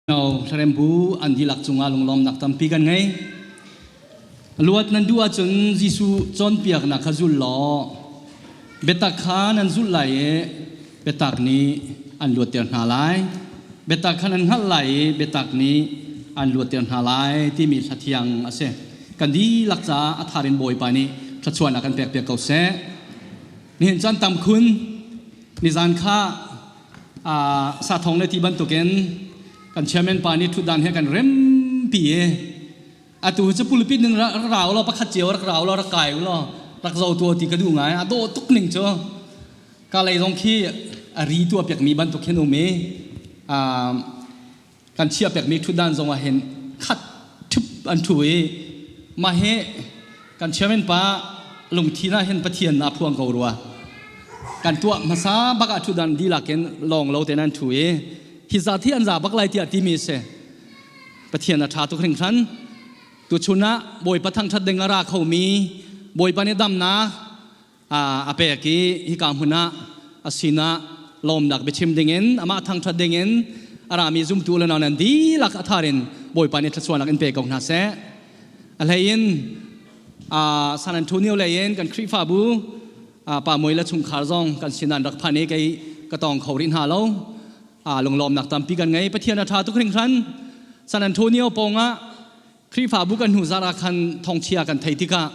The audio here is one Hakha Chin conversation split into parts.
No, hlarembu an dihlak cungah lunglawmnak tampi kan ngei. Luat nan duh ahcun Jesuh cawnpiaknak kha zul law biatak kha nan zulh lai i biatak nih an luatter hna lai. Biatak kha nan hngalh lai i biatak nih an luatter hna lai timi hla thiang a si. Kan dihlak caah a thar in Bawipa nih thluachuahnak kan pekpiak ko seh. Nihin caan tam khun nizan kha sathong le ti bantukin kan chairman pa nih ṭhutdan he kan rempi i atu cu pulpit ning rak rau law pakhat cio rak rau law rak kai u law rak zo tua ti ka duh ngai. A dawh tuk ning cu ka lei zong khi a ri tuah piakmi bantuk hin um i kan chiah pekmi ṭhutdan zong ah hin khat ṭhup an ṭhu i mah hi kan chairman pa lungthin ah hin Pathian a phuang ko rua. Kan tuah hmasa bak ah ṭhutdan dihlak in lawng lo tein an ṭhu i hi zat hi an za bak lai tiah timi a si. Pathian a ṭha tuk hringhran. Tuchun ah Bawipa thangṭhat ding a ra khomi Bawipa nih damnak a pek i hika hmun ah a sinah lawmnak biachim dingin, amah thangṭhat dingin a rami zumtu le nau nan dihlak a thar in Bawipa nih thluachuahnak in pe ko hna seh. A hlei in San Antonio lei in kan Khrihfabu pa Moi le chungkhar zong kan sin an rak phan i kei ka tong kho rih hna lo. Lunglawmnak tampi kan ngei. Pathian a ṭha tuk hringhran. San Antonio pawngah Khrihfabu kan hnu zarh ah khan thawngchia kan theih tikah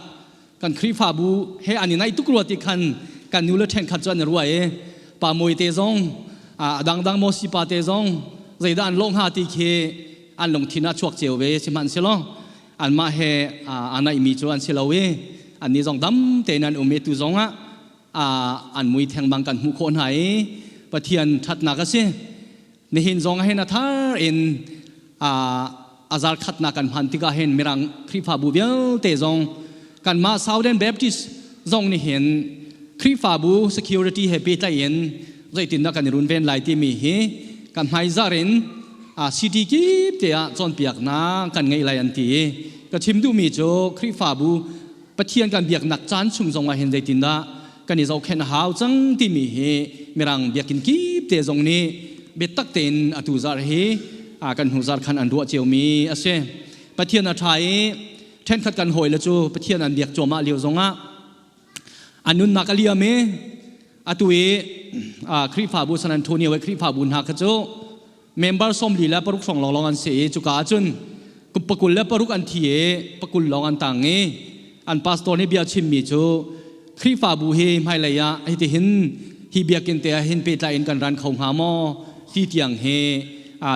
kan Khrihfabu he an i naih tuk rua ti khan kan nu le ṭhenkhat cu an i ruah i pa Mawi te zong, a dangdang Mosi pa te zong zeidah an lawh hnga ti khi an lungthin ah chuak cio ve. Sihmanhsehlaw anmah he aa naihmi cu an si lo i annih zong dam tein an um i tu zong ah an mui thengmang kan hmuh khawh hna i Pathian ṭhatnak a si. Nihin zong hin a thar in a zal khatnak kan hman tikah hin Mirang Khrihfabu vialte zong, kanmah Southern Baptist zong nih hin Khrihfabu security he pehtlaih in zeitindah kan i runven lai timi hi kan hmaizar in city kip te ah cawnpiaknak kan ngeih lai an ti i ka chim duhmi cu Khrihfabu Pathian kan biaknak caan chung zong ah hin zeitindah kan i zohkhenh a hau cang timi hi Mirang biakinn kip te zong nih biatak tein atu zarh hi kan hnu zarh khan an ruah ciomi a si. Pathian a ṭha i ṭhenkhat kan hawile cu Pathian an biak cuahmah lio zongah an nunnak a liam i atu i Khrihfabu San Antonio i Khrihfabu hna kha cu member 46 hrawng lawnglawng an si i cuka ah cun kum 26 an thi i 20 lawng an tang i an pastor nih bia chimmi cu Khrihfabu hi hmailei ah hitihin hi biakinn te ah hin pehtlai in kan ran kho hnga maw ti tiang hi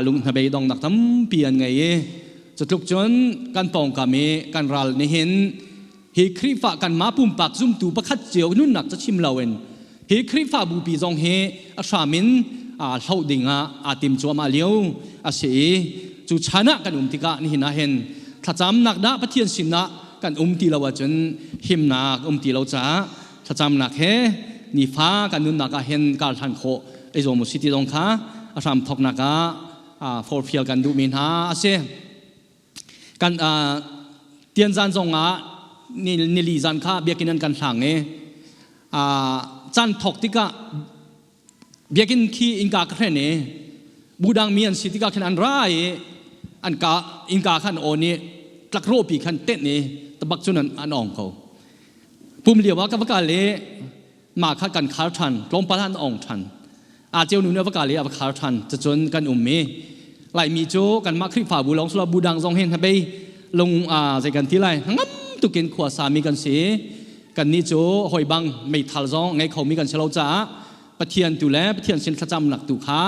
lung hnabei dongnak tampi an ngei i cutluk cun kan pawngkam i kan ral nih hin hi Khrihfa kanmah pumpak zumtu pakhat cio nunnak ca chim loin hi Khrihfabu pi zong hi a hram in hloh ding ah aa tim cuahmah lio a si i cu chan ah kan um tikah nihin ah hin thlacamnak dah Pathian sinah kan um ti lo ahcun himnak um ti lo caah thlacamnak he nifa kan nunnak ah hin kar hlan khawh ei zuam u si ti zong kha a hram thawknak ah forfial kan duhmi hna a si. Kan tianzan zong ah nili zan kha biakinn an kan hlang i caan thawk tikah biakinn khi innka ka hren i budang mi an si tikah khin an ra i an ka innka khan on i tlakrawpi khan tenh i tabak cun an ong ko. Pum lio ah ka va kal i mah kha kan khar ṭhan, tlawmpal an ong ṭhan. A ceu nu nih a va kal i a va khar ṭhan. Cucun kan um i Laimi cu kanmah Khrihfabu lawng silo budang zong hin hnabei lung zei kan ti lai, ngam tukin khua sami kan si. Kannih cu hawi bang meithal zong ngei khomi kan si lo caah Pathian tu le Pathian sin thlacamnak tu kha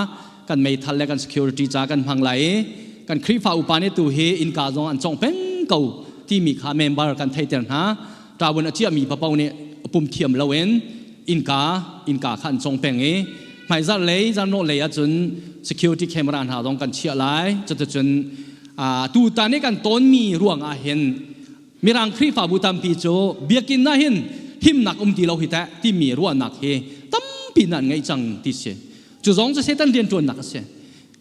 kan meithal le kan security ca kan hmang lai i kan Khrihfa upa nih tu hi innka zong an cawng peng ko timi kha member kan theiter hna. Ṭawun a ciahmi papaw nih pum thiam loin innka kha an cong peng i hmaizarh lei zarhnawh lei ahcun security camera hna zong kan chiah lai. Cuticun tutan i kan tawnmi ruang ah hin Mirang Khrihfabu tampi cu biakinn ah hin himnak um ti lo hi teh timi ruahnak hi tampi nan ngeih cang ti si. Cu zong cu Satan rianṭuannak a si.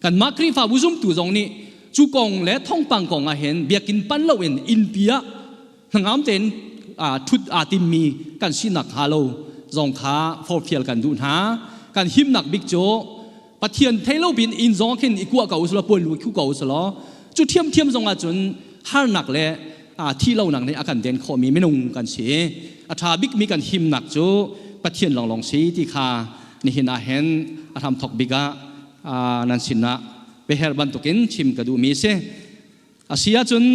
Kanmah Khrihfabu zumtu zong nih cu kong le thawngpang kong ah hin biakinn pan loin innpi ah hnangam tein ṭhut aa timmi kan sinak hnga lo zong kha forhfial kan duh hna. Kan himnak bik cu Pathian thei lo bin inn zong khin i kuah ko usulaw puan lu khu ko usulaw cu thiamthiam zong ah cun harnak le thi lonak nih a kan den khawhmi minung kan si. A ṭha bikmi kan himnak cu Pathian lawnglawng si ti kha nihin ah hin a hramthok bik ah nan sinah biaherh bantukin chim ka duhmi a si. A si ahcun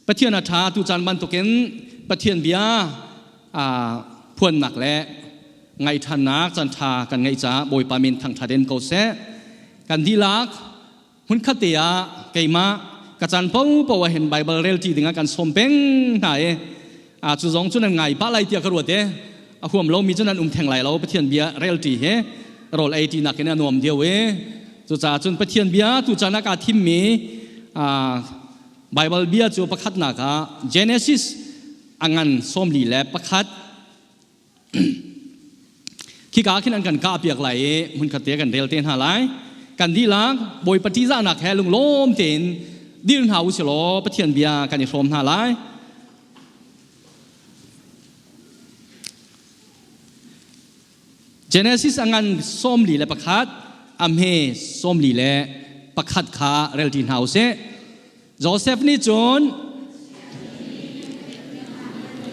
Pathian a ṭha tu caan bantukin Pathian bia phuannak le ngaihṭhannak caan ṭha kan ngeih caah Bawipa min thangṭhat in ko seh. Kan dihlak hmunkhat te ah keimah ka caan paohpaoh ah hin Baibal relṭi dingah kan sawm peng hna i cu zong cu nan ngai pah lai tiah ka ruat i a huam lomi cu nan um theng lai lo. Pathian bia relṭi hi rawl ei ṭinak in a nuam deuh i cucaah cun Pathian bia tu caan ah kaa thimmi Baibal bia cu pakhatnak ah Genesis a ngan 41 Khika khin an kan kahpiak lai i hmunkhat te kan rel te hna lai. Kan dihlak Bawipa ṭihzahnak he lunglawm tein dir hna u silaw Pathian bia kan i hrawm hna lai. Genesis a ngan 41, a hme 41 kha rel ṭi hna u sih. Josef nih cun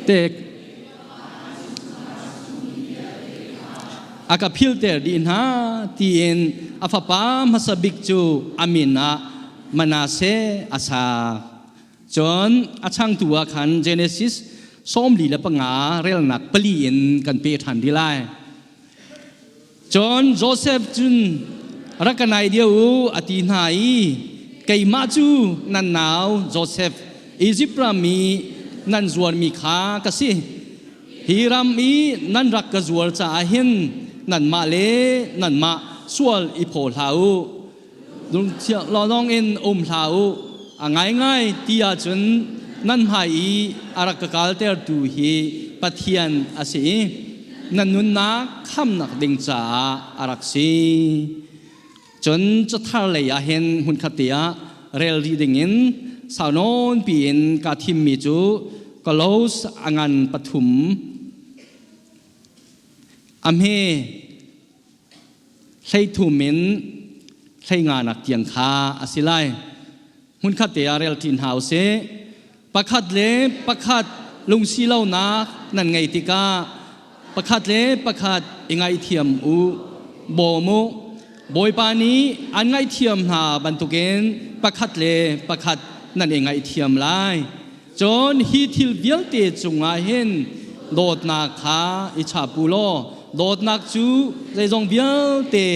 te a ka philter dih hna tiin a fapa hmasa bik cu a min ah Manasseh a sak. Cun a changtu ah khan Genesis 45 relnak pali in kan pe ṭhan rih lai. Cun Josef cun rak ka nai deuh u a ti hna i keimah cu nan nau Josef Izipt ram i nan zuarmi kha ka si. Hi ram i nan rak ka zuar caah hin nanmah le nanmah sual i phaw hlah u. Lawng in um hlah u. A ngaingai ti ahcun nan hmai i a rak ka kaltertu hi Pathian a si i nan nunnak khamnak ding caah a rak si. Cun cathar lei ah hin hmunkhat te ah rel rih dingin sau nawn piin kaa thimmi cu Kolos a ngan pathum a hme 13 in 15 nak tiang kha a si lai. Hmunkhat te ah rel ṭi hna u sih. Pakhat le pakhat lungsi lonak nan ngei tikah pakhat le pakhat i ngaihthiam u, bawm u. Bawipa nih an ngaihthiam hna bantukin pakhat le pakhat nan i ngaihthiam lai. Cun hi thil vialte cungah hin dawtnak kha i chap u law dawtnak cu zeizong vialte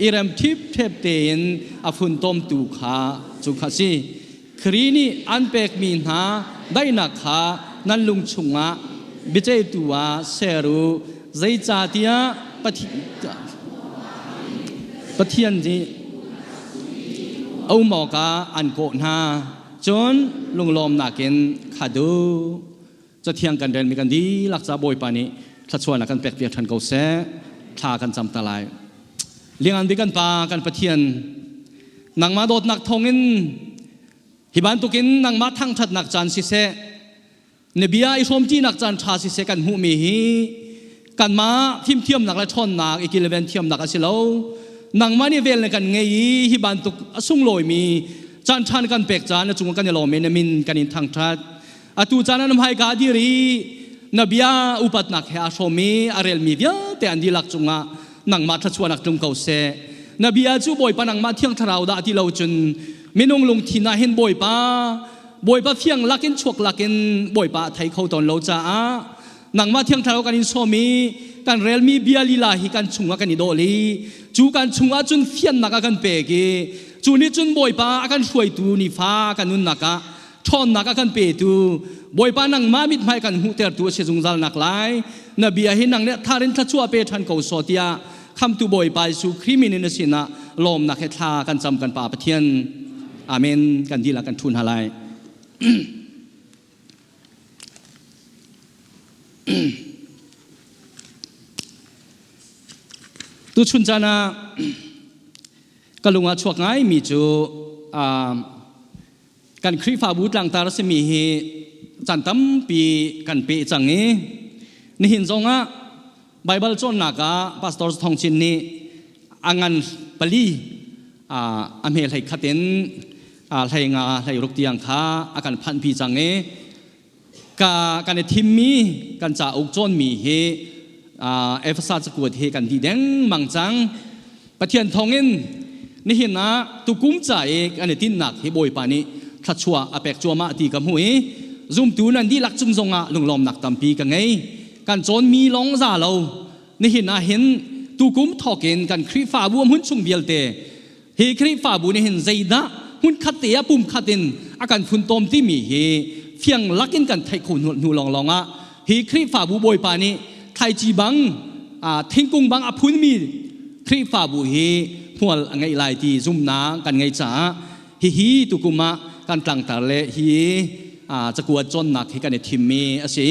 i rem ṭhipṭhep tein a funtomtu kha cu kha si. Khrih nih an pekmi hna daihnak kha nan lung chungah biaceihtu ah ser u. Zeicahtiah Pathian nih a um awkah an kawh hna. Cun lunglawmnak in khat u. Cathiang kan relmi kan dihlak ca Bawipa nih thluachuahnak kan pekpiak ṭhan ko seh. Thla kan cam ta lai. Liangan bik kan Pa, kan Pathian, nangmah dawtnak thawngin hi bantukin nangmah thangṭhatnak caan siseh, na bia i hrawmṭinak caan ṭha siseh kan hmuhmi hi kanmah fimthiamnak le ṭhawnnak i kilven thiamnak a si lo. Nangmah nih vel na kan ngei i hi bantuk a sunglawimi caan ṭha na kan pek caah na cungah kan i lawm i na min kan in thangṭhat. Atu caan ah na hmaika dir i na bia upatnak he aa hrawm i a relmi vialte an dihlak cungah nangmah thluachuahnak tlung ko seh. Na bia cu Bawipa nangmah Thiang Thlarau dah ti lo cun minung lungthin ah hin Bawipa Bawipa fiang lakin chuak lakin Bawipa a thei kho tawn lo caah nangmah Thiang Thlarau kan in sawm i kan relmi bia lila hi kan chungah kan i dawh i cu kan chungah cun fiannak a kan pek i cu nih cun Bawipa a kan hruaitu nifa kan nunnak ah ṭhawnnak a kan petu Bawipa nangmah mithmai kan hmuhtertu a si zungzal nak lai na bia hi nang nih tharin thluachuah pe ṭhan ko sawh tiah khamtu Bawipa Jesuh Khrih min in na sinah lawmnak he thla kan cam kan Pa Pathian. Amen. Kan dihlak kan ṭhu hna lai. Tuchun caan ah ka lung ah chuak ngaimi cu kan Khrihfabu tlangtar a simi hi caan tampi kan peh cang i nihin zongah Baibal cawnnak ah Pastor Thong Cin nih a ngan pali a hme hlei khat in hlei nga hlei ruk tiang kha a kan phanhpi cang i ka kan i thimmi kan cauk cawnmi hi Efesa cakuat hi kan dih dengmang cang. Pathian thawngin nihin ah tukum ca i kan i tinhnak hi Bawipa nih thluachuah a pek cuahmah ti ka hmu i zumtu nan dihlak cung zongah lunglawmnak tampi ka ngei. Kan cawnmi lawng za lo nihin ah hin tukum thawkin kan Khrihfabu a hmun chung vialte hi Khrihfabu nih hin zeidah hmunkhat te ah pumkhat in a kan funtom timi hi fiang lakin kan theih kho hnu lawnglawng ah hi Khrihfabu Bawipa nih thlaici bang thingkung bang a phunmi Khrihfabu hi hmual a ngeih lai ti zumhnak kan ngei caah hihi tukum ah kan tlangtar le hi cakuat cawnnak hi kan i thimmi a si.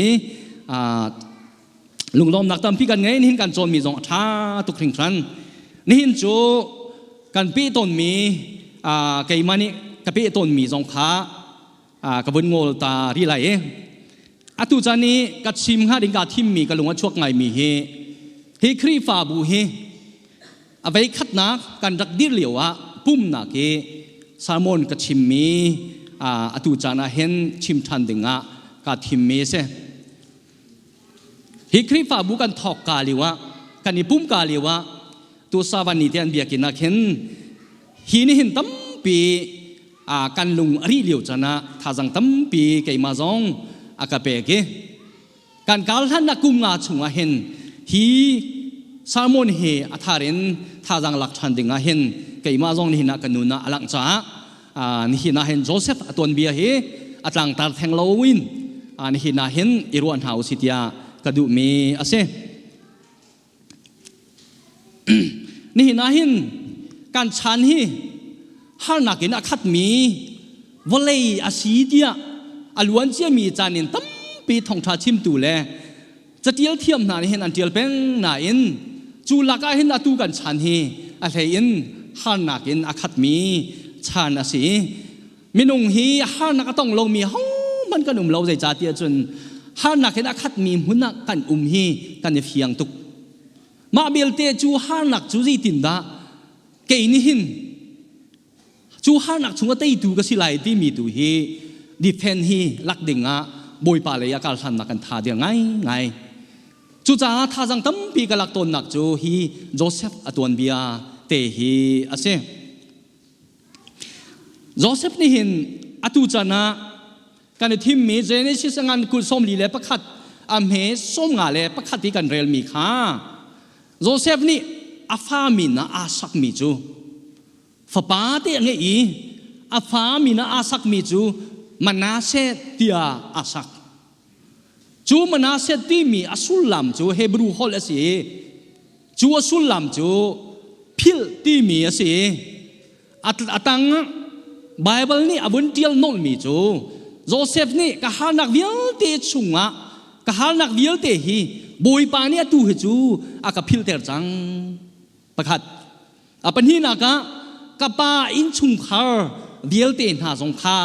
Lunglawmnak tampi kan ngei. Nihin kan cawnmi zong a ṭha tuk hringhran. Nihin cu kan peh tawnmi, keimah nih ka peh tawnmi zong kha ka vun ngawl ta rih lai i atu caan i ka chim hnga ding kaa thimmi ka lung a chuak ngaimi hi hi Khrihfabu hi a vei khatnak kan rak dir lio ah pumnak i sermon ka chimmi atu caan ah hin chim ṭhan ding ah kaa thimmi a si. Hi Khrihfabu kan thawk ka lio ah, kan i pum ka lio ah, tu Savani te an biakinn ah khin hi ni hin tampi kan lung a rih lio chan ah thazang tampi keimah zong a ka pek i kan kal hlan kum nga chung ah hin hi sermon hi a thar in thazang lak ṭhan ding ah hin keimah zong nihin ah ka nun ah a langh caah nihin ah hin Joseph a tuanbia hi a tlangtar theng loin nihin ah hin i ruah hna usih tiah ka duhmi a si. Nihin ah hin kan chan hi harnak in a khatmi vawlei a si tiah a luan ciami caan in tampi thawngṭha chimtu le catial thiam hna nih hin an ṭial peng nain cu lakah hin atu kan chan hi a hlei in harnak in a khatmi chan a si. Minung hi harnak a tong lomi hohmanh kan um lo, zeicahtiah cun harnak in a khatmi hmun ah kan um hi kan i fiang tuk. Mah belte cu harnak cu zeitindah kei nih hin cu harnak chung a teitu ka si lai timi tu hi defend hi lak ding ah Bawipa lei ah karhlannak kan tha dir ngaingai. Cucaah thazang tampi ka lak tawnnak cu hi Joseph a tuanbia te hi a si. Joseph nih hin atu chan ah kan i thimmi Genesis a ngan kul 41 a hme 51 i kan relmi kha Joseph nih a fa min ah aa sakmi cu fapa te a ngeih i a fa min ah aa sakmi cu Manasseh tiah aa sak. Cu Manasseh timi a sullam cu Hebrew holh a si i cu a sullam cu philh timi a si. A tang Baibal nih a vun ṭial nolhmi cu Joseph nih ka harnak vialte chungah ka harnak vialte hi Bawipa nih atu hi cu a ka philhter cang. Pakhat. A pahnihnak ah ka pa innchungkhar vialte hna zong kha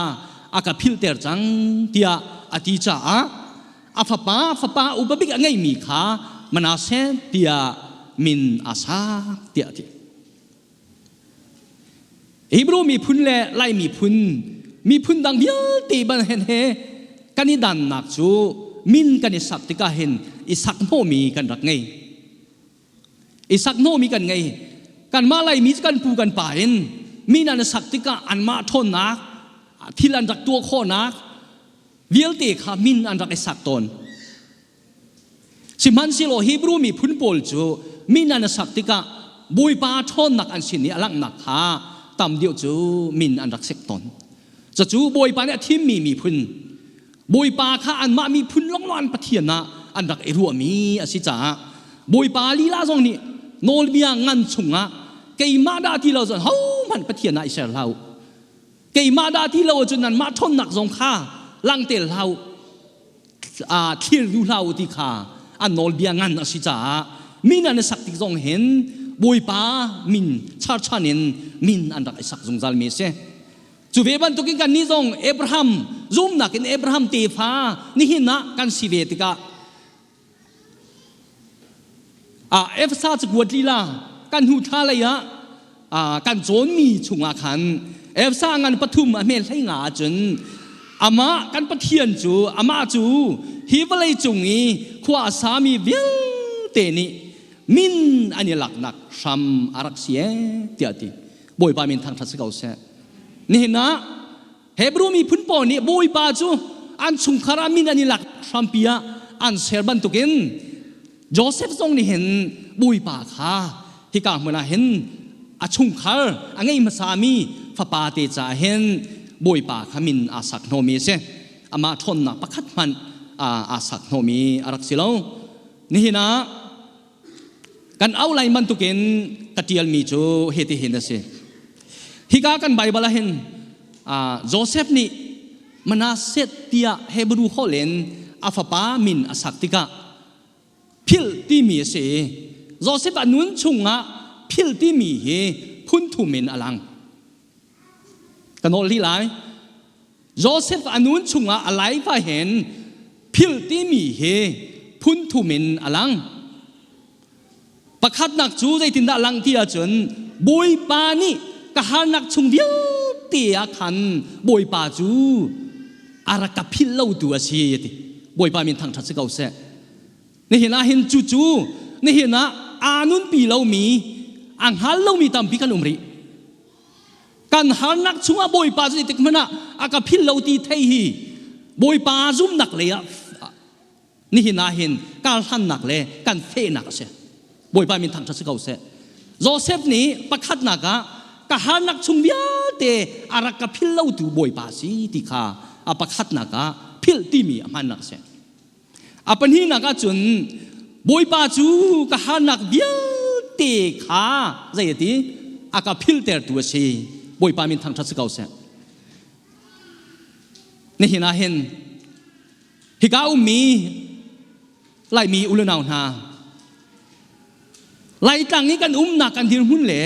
a ka philhter cang tiah a ti caah a fapa fapa upa bik a ngeihmi kha Manasseh tiah min a sak tiah a ti. Hebrew miphun le Lai miphun miphun dang vialte ban hen he kan i dannak cu min kan i sak tikah hin i sak hnawhmi kan rak ngei. I sak hnawhmi kan ngei. Kanmah Laimi cu kan pu kan pa in min an i sak tikah anmah ṭhawnnak thil an rak tuah khawhnak vialte kha min an rak i sak tawn. Sihmanhsehlaw Hebrew miphun pawl cu min an i sak tikah Bawipa ṭhawnnak an sin i a langhnak kha tam deuh cu min an rak sak tawn. Cucu Bawipa nih a thimmi miphun, Bawipa kha anmah miphun lawnglawng an Pathian ah an rak i ruahmi a si caah Bawipa lila zong nih nawlbia ngan chungah keimah dah ti lo cun hohmanh Pathian ah i ser hlah u. Keimah dah ti lo ahcun nanmah ṭhawnnak zong kha langhter hlah u. Thlir duh hlah u ti kha an nawlbia ngan a si caah min an i sak tik zong hin Bawipa min charchan in min an rak i sak zungzal mi a si. Cu ve bantukin kannih zong Abraham zumnak in Abraham tefa nihin ah kan si ve tikah Efesa cakuat lila kan hnu thla lei ah. Kan cawnmi chungah khan Efsa ngan pathum a hme hlei nga ahcun amah kan Pathian cu amah cu hi vawlei cung i khua a sami vialte nih min an i laknak hram a rak si ee tiah a ti. Bawipa min thangṭhat si ko seh. Nihin ah Hebrew miphun pawl nih Bawipa cu an chungkhar ah min an i lak hrampi ah an ser bantukin Joseph zong nih hin Bawipa kha hika hmun ah hin a chungkhar a ngei hmasami fapa te caah hin Bawipa kha min aa sak hnawmi a si. Amah ṭhawnnak pakhat hmanh aa sak hnawmi a rak si lo. Nihin ah kan au lai bantukin ka ṭialmi cu hitihin a si. Hika kan Baibal ah hin Joseph nih Manasseh tiah Hebrew holh in a fapa min a sak tikah philh timi a si i Joseph a nun chungah philh timi hi phun thum in a lang. Ka nawl rih lai. Joseph a nun chungah a life ah hin philh timi hi phun thum in a lang. Pakhatnak cu zeitindah lang ti ahcun Bawipa nih ka harnak chung vialte ah khan Bawipa cu a rak ka philh lotu a si a ti. Bawipa min thangṭhat si ko seh. Nihin ah hin cucu nihin ah aa nunpi lomi, a hngal lomi tampi kan um rih. Kan harnak chungah Bawipa cu zeitik hmanh ah a ka philh lo ti thei hi Bawipa zumnak lei ah nihin ah hin karhlannak le kan fehnak a si. Bawipa min thangṭhat si ko seh. Joseph nih pakhatnak ah ka harnak chung vialte a rak ka philh lotu Bawipa si ti kha a pakhatnak ah philh timi a hmannak a si. A pahnihnak ah cun Bawipa cu ka harnak vialte kha zei a ti a ka philhtertu a si. Bawipa min thangṭhat si ko seh. Nihin ah hin hika ummi Laimi u le nau hna Laitlang i kan umnak kan dirhmun le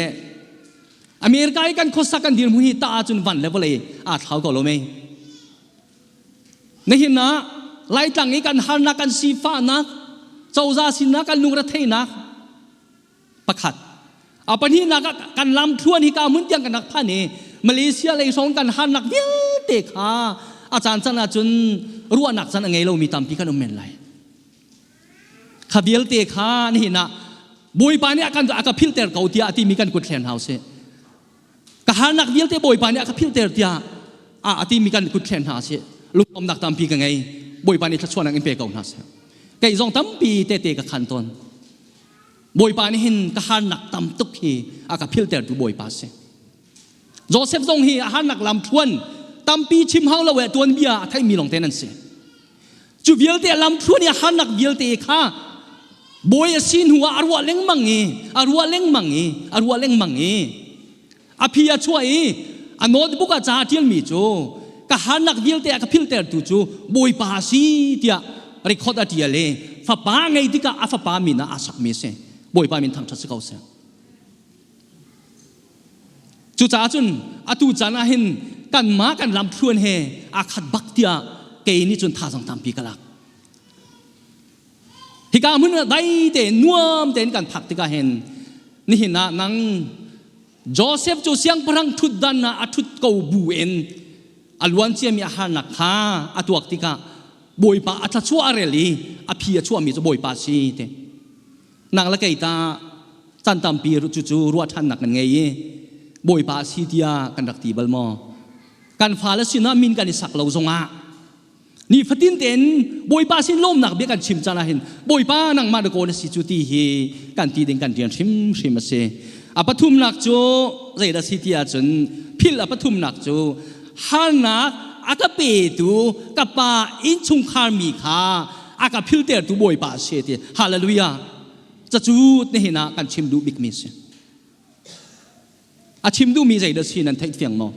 America i kan khuasak kan dirhmun hi tah ahcun van le vawlei aa thlau ko lo mei. Nihin ah Laitlang i kan harnak kan sifahnak cozah sinah kan lungretheihnak pakhat a pahnihnak ah kan lamthluan hi ka hmun tiang kan rak phan i Malaysia lei hrawng kan harnak vialte kha a caan can ahcun ruahnak can a ngei lomi tampi kan um men lai. Kha vialte kha nihin ah Bawipa nih a kan a ka philhter ko tiah a timi kan kut thlen hau sih. Ka harnak vialte Bawipa nih a ka philhter tiah a timi kan kut thlen hna sih. Lungomnak tampi ka ngei. Bawipa nih thluachuahnak in pe ko hna seh. Kei zong tampi tete ka khan tawn. Bawipa nih hin ka harnak tam tuk hi a ka philhtertu Bawipa a si. Joseph zong hi a harnak lamthluan tampi chim hau lo eh tuanbia a theimi lawngte nan si. Cu vialte lamthluan i a harnak vialte kha bawi a si hnu ah a ruah lengmang i a ruah lengmang i a ruah lengmang i a phi a chuah i a notebook ah ca a ṭialmi cu ka harnak vialte a ka philhtertu cu Bawipa a si tiah record a ṭial i fapa ngei tikah a fapa min ah aa sakmi a si. Bawipa min thangṭhat si ko seh. Cucaah cun atu caan ah hin kanmah kan lamthluan he aa khat bak tiah kei nih cun thazaang tampi ka lak. Hika hmun ah dai tein nuam tein kan phak tikah hin nihin ah nang Joseph cu siangpahrang ṭhutdan ah a ṭhut ko bu in a luan ciami a harnak kha a tuak tikah Bawipa a thluachuah a rel i a phi a chuahmi cu Bawipa si ti. Nang le kei ta chan tampi cucu ruah ṭhannak kan ngei i Bawipa a si tiah kan rak ti bal maw? Kan fale sinah min kan i sak lo zongah Nifatin tein Bawipa sin lawmnak bia kan chim caan ah hin Bawipa nangmah na kaw na si cu ti hi kan ti ding kan rian hrimhrim a si. A pathumnak cu zeidah si ti ahcun phil a pathumnak cu harnak a ka petu ka pa innchungkhar mi kha a ka philtertu Bawipa a si ti. Hallelujah. Cacu nihin ah kan chim duh bikmi a si. A chim duhmi zeidah si nan theih fiang maw?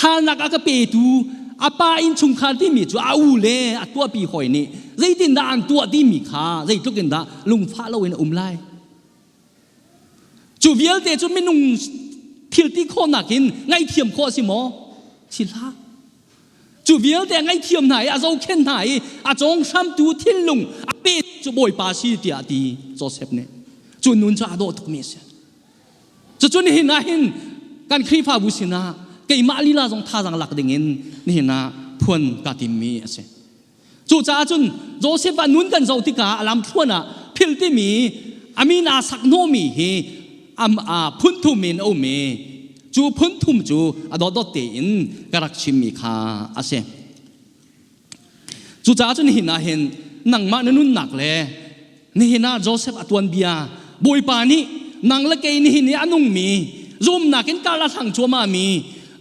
Halnak a ka petu a pa innchungkhar timi cu a u le a tuahpi hawi nih zeitindah an tuah timi kha zeitluk in dah lungfah loin a um lai. Cu vialte cu minung thil ti khawhnak in ngaihthiam khawh a si maw? Si hlah. Cu vialte a ngaihthiam hna i a zohkhenh hna i a cawnghramtu thinlung a pe cu Bawipa si tiah a ti Joseph nih. Cu nun cu aa dawh tukmi a si. Cucu nihin ah hin kan Khrihfabu sinah keimah lila zong thazaang lak dingin nihin ah phuan kaa timmi a si. Cucaah cun Joseph a nun kan zoh tikah a lamthluan ah phil timi a min aa sak hnawhmi hi a phunthum in a um i cu phunthum cu a dawtdawt tein ka rak chimmi kha a si. Cucaah cun nihin ah hin nangmah na nunnak le nihin ah Joseph a tuanbia Bawipa nih nang le kei nihin i a nungmi zumnak in kar a hlang cuahmahmi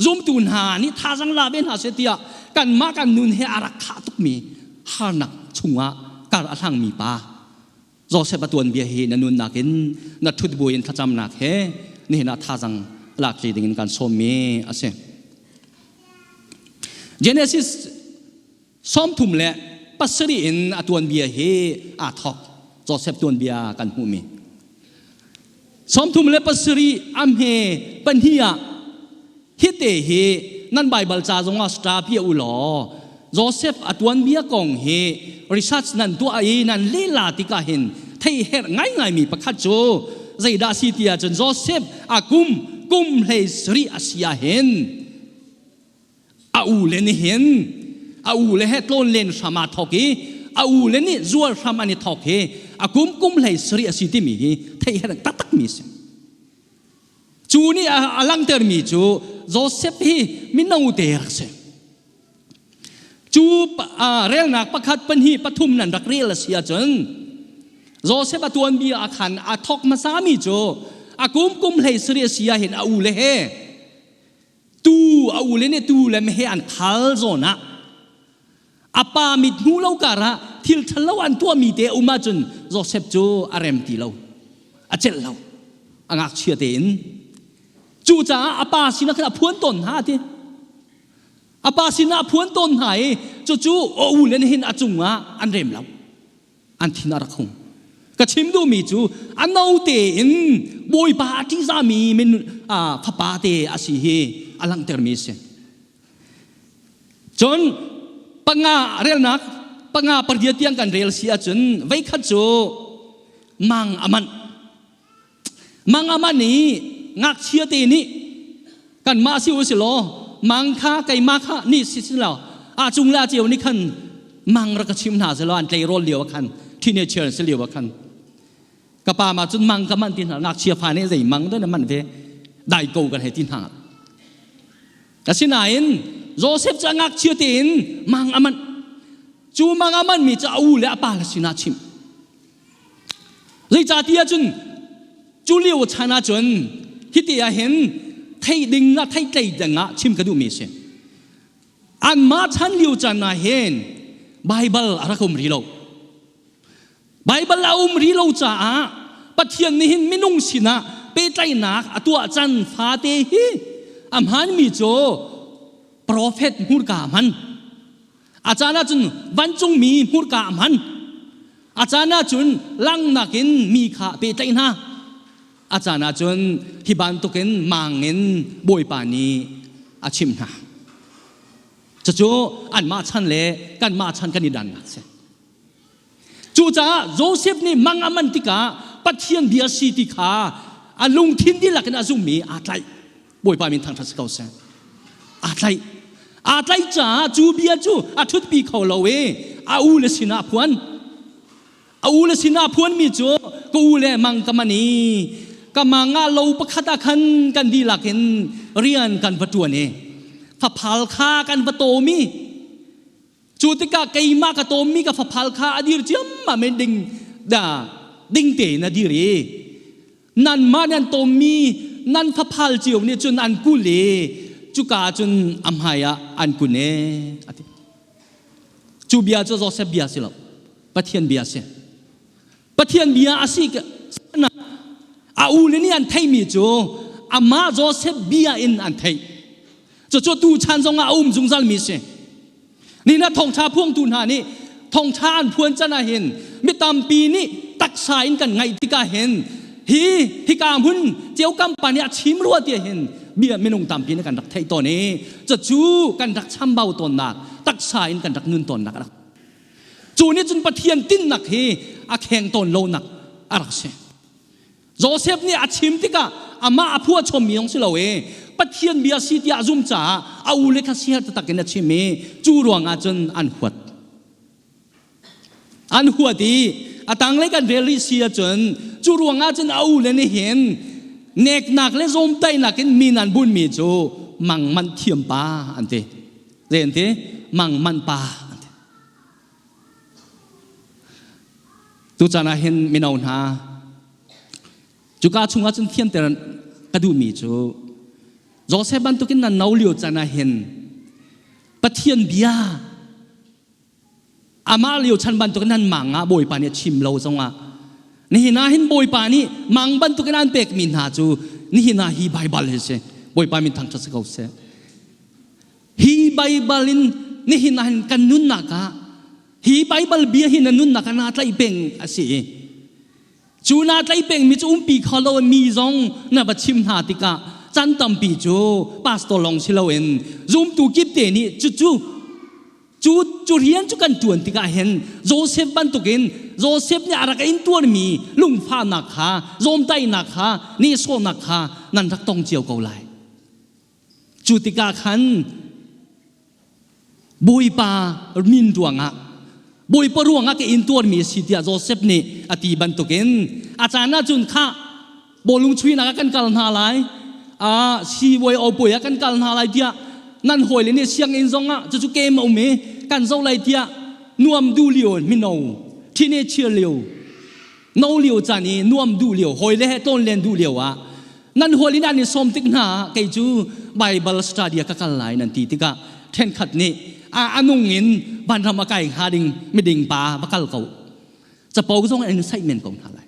zumtu hna nih thazang la ve hna seh tiah kanmah kan nun he a rak khah tukmi harnak chungah kar a hlangmi pa Joseph a tuanbia hi na nunnak in na ṭhut buin thlacamnak he nihin ah thazang lak ṭi dingin kan sawmmi a si. Genesis 37 in a tuanbia hi aa thawk. Joseph tuanbia kan hmuhmi. 37 a hme pahnih ah hite hi nan Baibal ca zongah star pia u law Joseph a tuanbia kong hi research nan tuah i nan lela tikah hin thei herh ngaingaimi pakhat cu zeidah si ti ahcun Joseph a kum kum hlei sarih a si ah hin a u le nih hin a u le he tlawn len hram aa thawk i a u le nih zual hram an i thawk hi a kum kum hlei sarih a si timi hi theih herh taktakmi a si. Cu nih a langhtermi cu Joseph hi mino te rak si. Cu relnak pakhat pahnih pathum nan rak rel a si ahcun Joseph a tuanbia ah khan a thawk hmasami cu a kum kum hlei sarih a si ah hin a u le he tu a u le nih tu le meheh an khal zawn ah a pa mit hmu lo kar ah thil ṭhalo an tuahmi te a um ahcun Joseph cu a rem ti lo a celh lo a ngakchia tein cucaah a pa sinah khan a phuan tawn hna ti a pa sinah a phuan tawn hna i cucu a u le nih hin a cungah an rem lo an thin a rak hung ka chim duhmi cu a no tein bawipa a ṭihzahmi min fapa te a si hi a langhtermi a si cun panga relnak panga pariat tiang kan rel si ahcun veikhat cu mang a manh Mang a man i ngakchia te nih kanmah si u si law mang kha keimah kha nih si si lo a cung le a ceu nih khan mang rak ka chim hna selaw an tleirawl lio ah khan teenager si lio ah khan ka pa ma cun mang ka man ti hna ngakchia fa nih zei mang dah na man ve dai ko kan hei ti hna asinain Joseph cu a ngakchia tein mang a manh cu mang a manmi cu a u le a pa le sinah chimh Zeicahtiah cun cu lio chan ahcun hiti ah hin theih ding ah theihtlei ding ah chim ka duhmi a si. Anmah chan lio caan ah hin Baibal a rak um rih lo. Baibal a um rih lo caah Pathian nih hin minung sinah pehtlaihnak a tuah can fate hi a hmaanmi cu profet hmurka a hman. A caan ahcun vancungmi hmurka a hman. A caan ahcun langnak in mi kha a pehtlaih hna. A caan ahcun hi bantukin mang in Bawipa nih a chimh hna. Cucu anmah chan le kanmah chan kan i dannak a si. Cucaah Joseph nih mang a man tikah Pathian bia si ti kha a lungthin dihlak in a zummi aa tlaih. Bawipa min thangṭhat si ko seh. Aa tlaih. Aa tlaih caah cu bia cu a ṭhutpi kho lo i a u le sinah a phuan. A u le sinah a phuanmi cu ka u le mang ka man i ka mang ah lo pakhat ah khan kan dihlak in rian kan va ṭuan i faphal kha kan va tawm i Cu tikah keimah ka tawmmi ka faphal kha a dir ciammam in ding da ding tein a dir i nanmah nan tawmmi nan faphal cio nih cun an kul i cuka ah cun a hmai ah an kun e a ti. Cu bia cu Joseph bia si lo Pathian bia si. Pathian bia a si a u le nih an theihmi cu amah Joseph bia in an theih. Cucu tu chan zongah a um zungzalmi si. Ni na thawngṭha phuangtu hna nih thawngṭha an phuan can ah hin mi tampi nih taksa in kan ngaih tikah hin hi hika hmun ceukam pa nih a chim rua tiah hin bia minung tampi nih kan rak theih tawn i cucu kan rak chambau tawnnak taksa in kan rak nun tawnnak a rak cu nih cun Pathian tinnak hi a kheng tawn lonak a rak si. Joseph nih a chim tikah amah a phuah chommi zong si lo i Pathian bia si tiah a zum caah a ule kha siher taktak in a chim i cu ruangah cun an huat. An huat i a tanglei kan rel rih si ahcun cu ruangah cun a ule nih hin neknak le zawmtaihnak in min an bunmi cu mangmanh thiam pa an ti. Zei an ti? Mangmanh pa an ti. Tuchan ah hin mino hna cuka chungah cun thianter ka duhmi cu Joseph bantukin nan no lio caan ah hin Pathian bia amah lio chan bantukin nan mang ah Bawipa nih a chim lo zongah nihin ah hin Bawipa nih mang bantukin an pekmi hna cu nihin ah hi Baibal hi si Bawipa min thangṭhat si ko seh. Hi Baibal in nihin ah hin kan nunnak ah hi Baibal bia hi na nunnak ah naa tlaih peng a si i cu naa tlaih pengmi cu umpi kho lo mi zong na va chim hna tikah chan tampi cu pastor lawng si loin zumtu kip te nih cucu cu cu rian cu kan ṭuan tikah hin Joseph bantukin Joseph nih a rak in tuarmi lungfahnak kha zawmtaihnak kha nehsawhnak kha nan rak tong cio ko lai. Cu tikah khan Bawipa min ruangah Bawipa ruangah ka intuarmi a si tiah Joseph nih a ti bantukin a caan ahcun khah bawlung chuihnak ah kan kal hna lai ah siibawi opui ah kan kal hna lai tiah nan hawile nih sianginn zongah cucu kem a um i kan zoh lai tiah nuam duh lio mino teenager lio no lio caan i nuam duh lio hawile he tlawnlen duh lio ah nan hawl in an i sawm tik hna ah kei cu Bible study ka kal lai nan ti tikah ṭhenkhat nih a anung in vanram a kai hnga ding miding pa va kal ko capo zong in saih men ko hna lai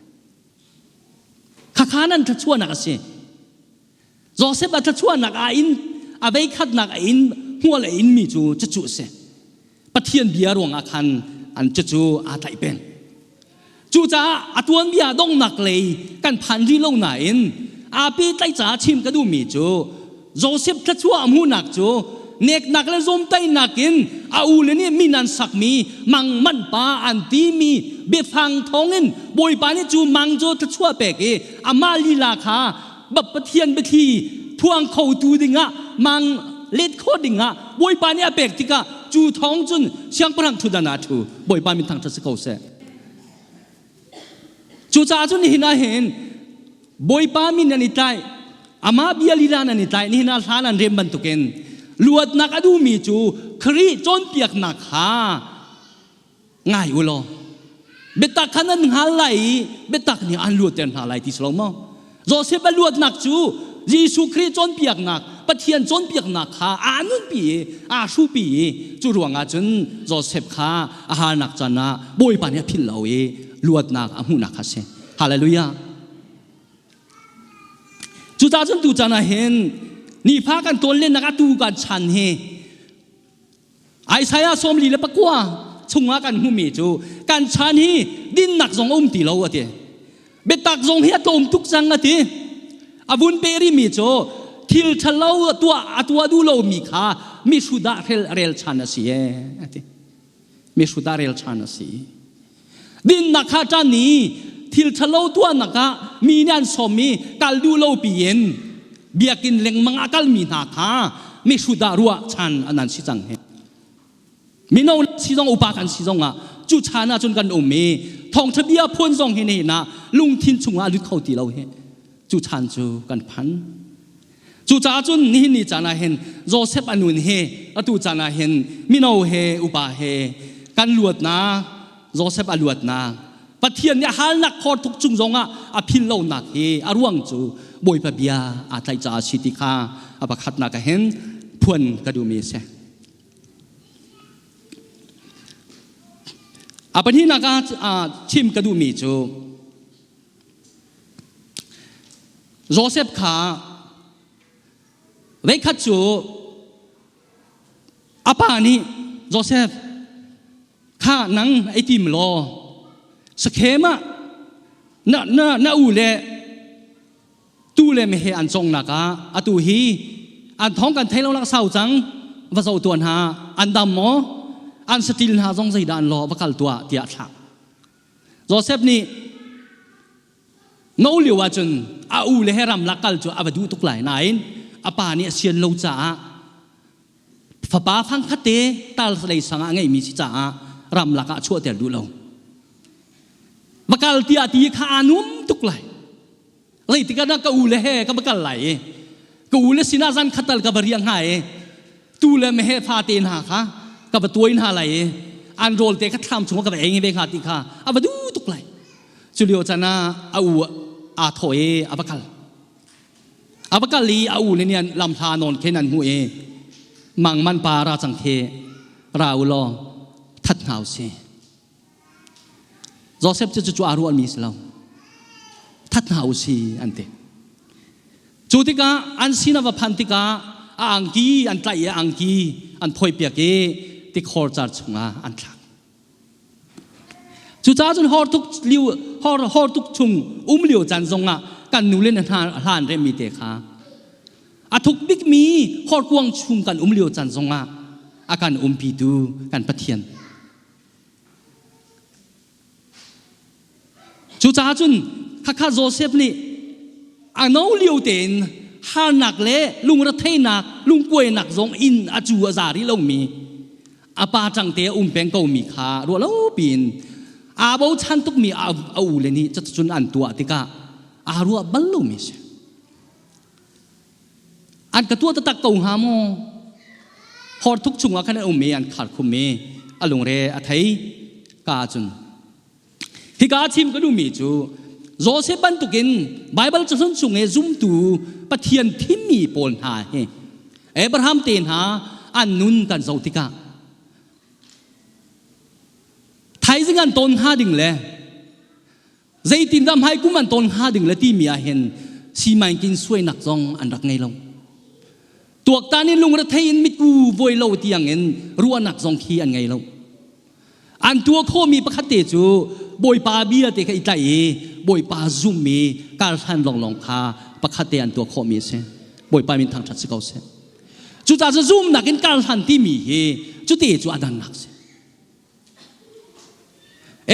khakha nan thluachuahnak a si Joseph a thluachuahnak a in a veikhatnak a in hmual a in mi cu cucu a si Pathian bia ruangah khan an cucu aa tlaih peng. Cucaah a tuanbia donghnak lei kan phan rih lo nain aa pehtlaih caah chim ka duhmi cu Joseph thluachuah a hmuhnak cu neknak le zawmtaihnak in a ule nih min an sakmi mangmanh pa an timi biafang thawngin Bawipa nih cu mang cu thluachuah pek i amah lila kha Pathian biathli phuang khotu dingah mang let khawh dingah Bawipa nih a pek tikah cu thawng cun siangpahrang ṭhutdan ah ṭhu Bawipa min thangṭhat si ko seh. Cucaah cun nihin ah hin Bawipa min nan i tlaih amah bia lila nan i tlaih nihin ah hla nan rem bantukin luatnak a duhmi cu Khrih cawnpiaknak kha ngai u law biatak kha nan hngal lai i biatak nih an luatter hna lai ti si lo maw Joseph a luatnak cu Jesuh Khrih cawnpiaknak Pathian cawnpiaknak kha aa nunpi i aa hrupi i cu ruangah cun Joseph kha a harnak caan ah Bawipa nih a philh lo i luatnak a hmuhnak kha a si Hallelujah Cucaah cun tu caan ah hin nifa kan tawn lennak atu kan chan hi Isaiah 49 chungah kan hmuhmi cu kan chan hi dinnak zong a um ti lo a ti. Biatak zong hi a tlawm tuk cang a ti. A vun pe rihmi cu thil ṭhalo a tuah a tuah duh lomi kha mihrut ah rel rel chan a si ee a ti. Mihrut ah rel chan a si. Dinnak kha ṭan i thil ṭhalo tuahnak ah mi nih an sawm i kal duh lo piin biakinn lengmang a kalmi hna kha mihrut ah ruah chan an an si cang hi. Mino si zong upa kan si zong ah cu chan ah cun kan um i thawngṭha bia phuan zong hi nihin ah lungthin chungah a lut kho ti lo hi. Cu chan cu kan phan. Cucaah cun nihin ni caan ah hin Joseph a nun hi atu caan ah hin mino he upa he kan luatnak Joseph a luatnak Pathian nih a halnak khor thuk chung zongah a phil lonak hi a ruang cu Bawipa bia aa tlaih caah a si ti kha a pakhatnak ah hin phuan ka duhmi a si. A pahnihnak ah chim ka duhmi cu Joseph kha veikhat cu a pa nih Joseph kha nang ei tim law Sakhem ah na, na, na u le tu le meheh an congnak ah atu hi an thong kan thei lo lak sau cang va zoh tuah hna an dam maw an satil hna zong zeidah an law va kal tuah tiah thlah Joseph nih. No lio ahcun a u le he ramlak kal cu a va duh tuk lai nain a pa nih a sian lo caah fapa fangkhat te tal lei sang ah a ngeihmi si caah ramlak ah chuahter duh lo. Va kal tiah ti kha aa nuam tuk lai. Zeitik ah ka u le he ka va kal lai i ka u le sinah zan khat tal ka va riah hnga i tu le meheh fate hna kha ka va tuai hna lai i an rawl te kha thlam chungah ka va ei ve hnga ti kha a va duh tuk lai. Cu lio caan ah a u aa thawh i a va kal. A va kal i a u le nih an lamhla nawn khin an hmuh i mangman pa ra cang khi ra u law that hna u si. Joseph cu cucu aa ruahmi si lo. That hna u si an ti. Cu tikah an sin a va phan tikah a angki an tlaih i a angki an phoipiak i tikhor car chungah an thlak. Cucaah cun hor tuk liu hor hor tuk chung um lio caan zongah kan nu le na hna hlan remmi te kha a thuk bikmi horkuang chung kan um lio caan zongah a kan umpitu kan Pathian. Cucaah cun khakha Joseph nih a no lio tein harnak le lungretheihnak lungkuainak zong in a cu a za rih lomi a pa ṭangte a um peng komi kha ruah lo piin aa bochan tukmi a u le nih cuticun an tuah tikah aa ruah bal lomi a si. An ka tuah taktak ko hnga maw? Horthuk chungah khan an um i an kharkhum i a lungre a thei ka ahcun hika chim ka duhmi cu Joseph bantukin Baibal cahlun chung i zumtu Pathian thimmi pawl hna hi Abraham te hna an nun kan zoh tikah thaizing an ton hnga ding le zeitindah hmaikum an ton hnga ding le timi ah hin simaingkin suainak zong an rak ngei lo. Tuaktan in lungrethei in mitku voi lo tiang in ruahnak zong khi an ngei lo. An tuah khawhmi pakhat te cu Bawipa bia te kha i tlaih i Bawipa zumh i karhlan lawnglawng kha pakhat te an tuah khawhmi a si. Bawipa min thangṭhat si ko seh. Cucaah cu zumnak in karhlan timi hi cute cu a dannak si.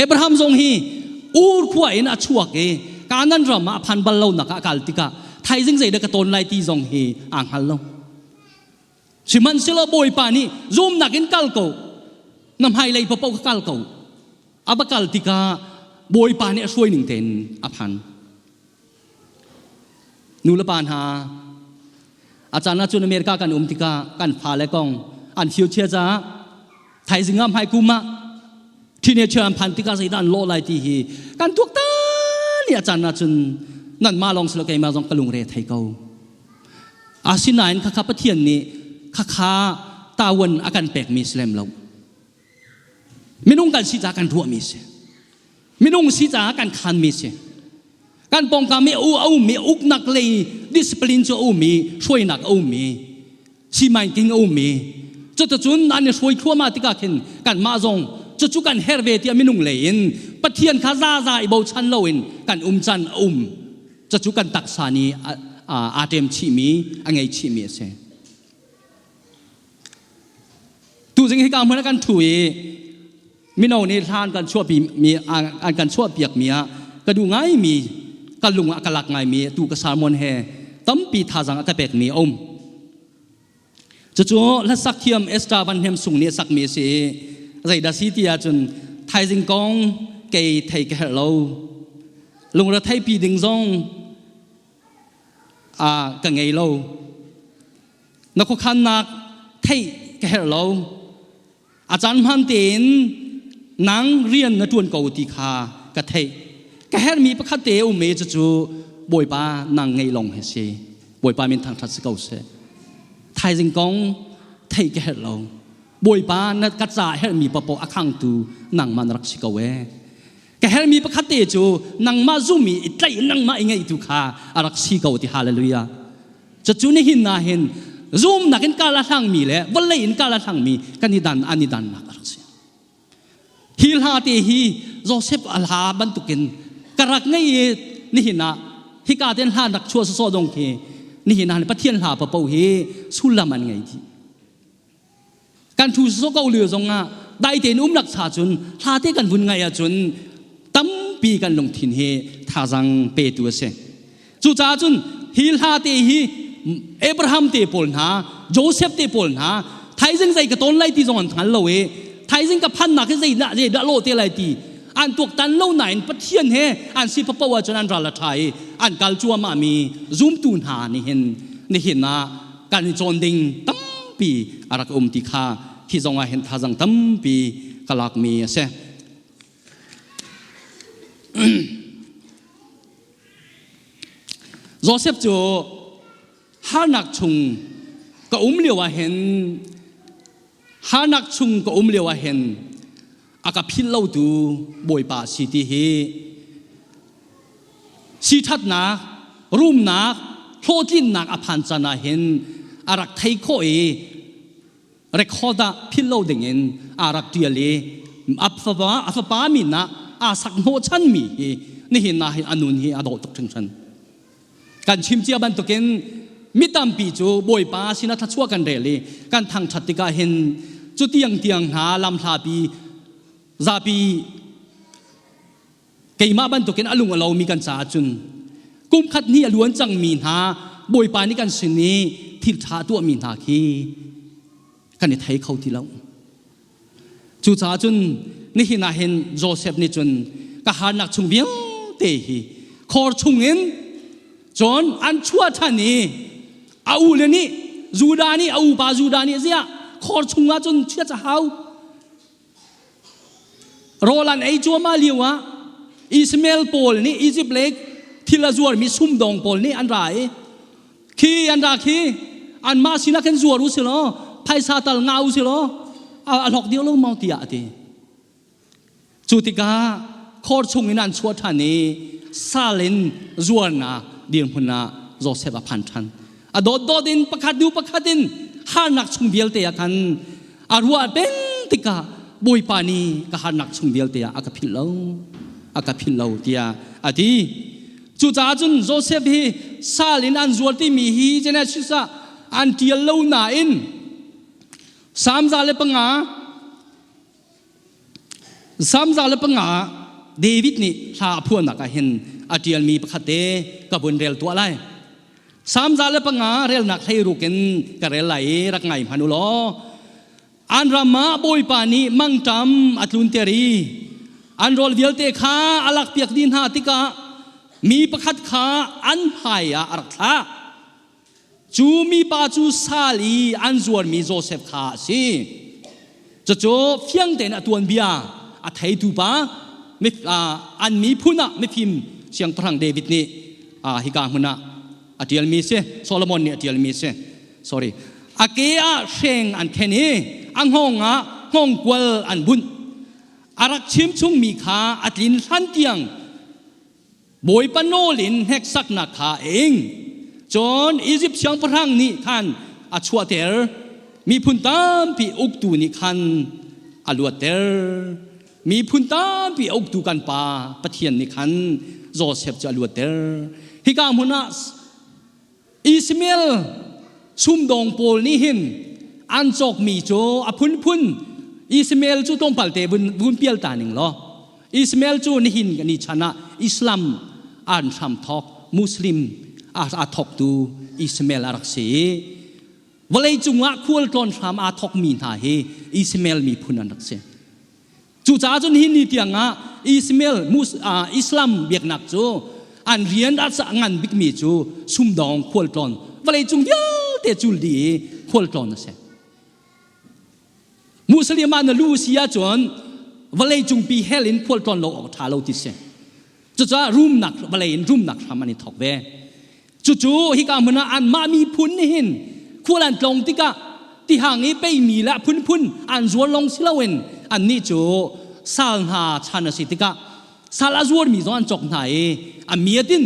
Abraham zong hi Ur khua in a chuak i Kanaan ram ah a phan bal lonak ah a kal tikah thaizing zeidah ka tawn lai ti zong hi aa hngal lo. Sihmanhsehlaw Bawipa nih zumnak in kal ko, na hmailei paoh ka kal ko. A va kal tikah Bawipa nih a hruai ning tein a phan. Nu le pa hna, a caan ahcun America kan um tikah kan fale kong an future caah thaizing ah hmaikum ah teenager an phan tikah zeidah an lawh lai ti hi kan tuaktan i a caan ahcun nanmah lawng si lo keimah zong ka lungre thei ko. Asinain khakha Pathian nih khakha tawan a kan pekmi si lem lo. Minung kan si caah kan ruahmi si. Minung si caah kan khanmi si. Kan pawngkam i a ummi uknak lei discipline cu a um i hruainak a um i simaingking a um i cuticun an i hruai thluahmah tikah khin kanmah zong cucu kan herh ve tiah minung lei in Pathian kha zaza i bochan loin kan um can a um. Cucu kan taksa nih aa ṭem chihmi, a ngei chihmi a si. Tuzing hika hmun ah kan ṭhu i mino nih hlan kan chuahpi mi an kan chuahpiak mi ah ka duh ngaimi ka lung ah ka lak ngaimi tu ka sermon he tampi thazaang a ka pekmi a um. Cucu hlasak thiam Esther Van Hnem Sung nih a sakmi a si i zeidah si ti ahcun thaizing kong kei thei ka herh lo. Lungre theipi ding zong a ka ngei lo. Na khuakhannak theih ka herh lo. A caan hmaan tein nang rian na ṭuan ko ti kha ka theih. Ka herhmi pakhat te a um i cucu Bawipa nang ngei lawng hi si. Bawipa min thangṭhat si ko seh. Thaizing kong theih ka herh lo. Bawipa na ka ca herhmi paoh a khangtu nangmah na rak si ko ee. Ka herhmi pakhat te cu nangmah zum i i tlaih nangmah i ngeihtu kha a rak si ko ti hallelujah. Cucu nihin na hin zumnak in kal a hlangmi le vawlei in kal a hlangmi kan i dan an i dannak a rak si. Hi hla te hi Joseph a hla bantukin ka rak ngei i nihin ah hika ten hla nak chuah sawsawh dong khi nihin ah Pathian hla papo hi sullam an ngei dih. Kan thu sawsawh ko lio zong ah dai tein um lak cha cun hla te kan vun ngaih ahcun tampi. tampi kan lungthin hi thazang petu a si. Cucaah cun hi hla te hi Abraham te pawl hna, Joseph te pawl hna, thaizing zei ka tawn lai ti zong an hngal lo i thaizing ka phannak hi zeidah zeidah lawh te lai ti an tuaktan lo nain Pathian he an si papo ahcun an ral a ṭha i an kal cuahmah mi zumtu hna nihin nihin ah kan i cawn ding tampi a rak um ti kha hi zong ah hin thazang tampi ka lakmi a si. Joseph cu harnak chung ka um lio ah hin harnak chung ka um lio ah hin a ka philh lotu Bawipa si ti hi siṭhatnak rumnak hlawhtlinnak a phan can ah hin a rak thei khawh i record ah philh lo dingin aa rak ṭial i a fapa a fapa min ah aa sak hnawhchanmi hi nihin ah hin a nun hi a dawh tuk hringhran. Kan chim cia bantukin mi tampi cu Bawipa sinah thluachuah kan rel i kan thangṭhat tikah hin cu tiang tiang hna lamhlapi zapi Keimah bantukin a lung a lomi kan caah cun kum khat hnih a luan cangmi hna Bawipa nih kan sin i thil ṭha tuahmi hna khi kan i thei kho ti lo. Cucaah cun nihin ah hin Joseph nih cun ka harnak chung vialte hi khor chungin cun an chuah ṭhan i a ule nih Judah nih a upa Judah nih ziah khor chungah cun chiat a hau Rawl an ei cuahmah lio ah Ishmael pawl nih Izipt lei thil a zuarmi sumdawng pawl nih an ra i khi an ra khi anmah sinah khin zuar u si law phaisa tal ngah u si law a hlawk deuh lo maw tiah a ti. Cu tikah khor chungin an chuah ṭhan i sal in zuarnak dirhmun ah Josef a phan ṭhan. A dawtdawt in pakhat hnu pakhat in harnak chung vialte ah khan a ruah peng tikah Bawipa nih ka harnak chung vialte ah a ka philh lo a ka philh lo tiah a ti. Cucaah cun Joseph hi sal in an zuar timi hi Genesis ah an ṭial lo nain Salm 105 Salm 105 David nih hla a phuahnak ah hin a ṭialmi pakhat te ka vun rel tuah lai. Salm 105 relnak hleiruk in ka rel lai i rak ngai hmanh u law. An ram ah Bawipa nih mangṭam a tlunter i an rawl vialte kha a lakpiak dih hna tikah mi pakhat kha an hmai ah a rak thlah. Cu mipa cu sal i an zuarmi Josef kha a si. Cucu fiang tein a tuanbia a theitu pa an miphun ah mifim siangpahrang David nih hika hmun ah a ṭialmi si. Solomon nih a ṭialmi si. Sorry. A ke ah hreng an khen i a hngawng ah hngawngkual an bunh. A rak chim chungmi kha a tlin hlan tiang Bawipa nawl in hneksaknak kha a ing. Cun Izipt siangpahrang nih khan a chuahter. Miphun tampi uktu nih khan a luatter. Miphun tampi a uktu kan pa Pathian nih khan Josef cu a luatter. Hika hmun ah Ishmael sumdawng pawl nih hin an cawkmi cu a phunphun Ishmael cu tlawmpal te vun pial ta ning law Ishmael cu nihin kan i chan ah Islam an hram thawk Muslim a thawktu Ishmael a rak si i vawlei cungah khualtlawn hram aa thawkmi hna hi Ishmael miphun an rak si. Cucaah cun hi ni tiang ah Ismail Islam biaknak cu an rian a ngan bikmi cu sumdawng khualtlawn vawleicung vialte cul dih i khualtlawn a si. Muslim ah na lu si ahcun vawleicung pi hell in khualtlawn lo awk ṭha lo ti si. Cucaah rumnak vawlei in rumnak hram an i thawk ve. Cucu hika hmun ah anmah miphun nih hin khual an tlawng tikah tihang i peimi le a phunphun an zuar lawng si loin annih cu sal hna chan a si tikah sal a zuarmi zong an cawk hna i a miat in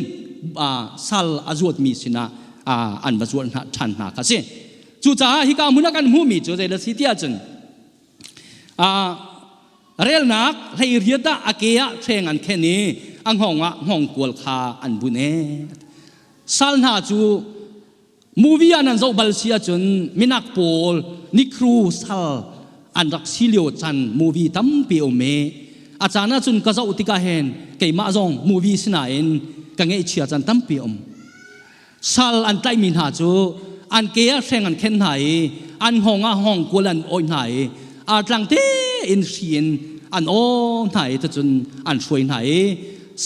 sal a zuatmi sinah an va zuar hna ṭhan hna kha a si. Cucaah hika hmun ah kan hmuhmi cu zei a si tiah cun Relnak 18 ah a ke ah hreng an khen i a hngawng ah hngawngkual kha an bunh e. Sal hna cu movie ah nan zoh bal si ahcun minak pawl nikru sal an rak si lio chan movie tampi um i. A caan ahcun ka zoh tikah hin keimah zong movie sinain ka ngeihchia caan tampi a um. Sal an tlaihmi hna cu an ke ah hreng an khen hna i an hngawng ah hngawngkual an awih hna i artlang tein hri in an aw hna i cucun an hruai hna i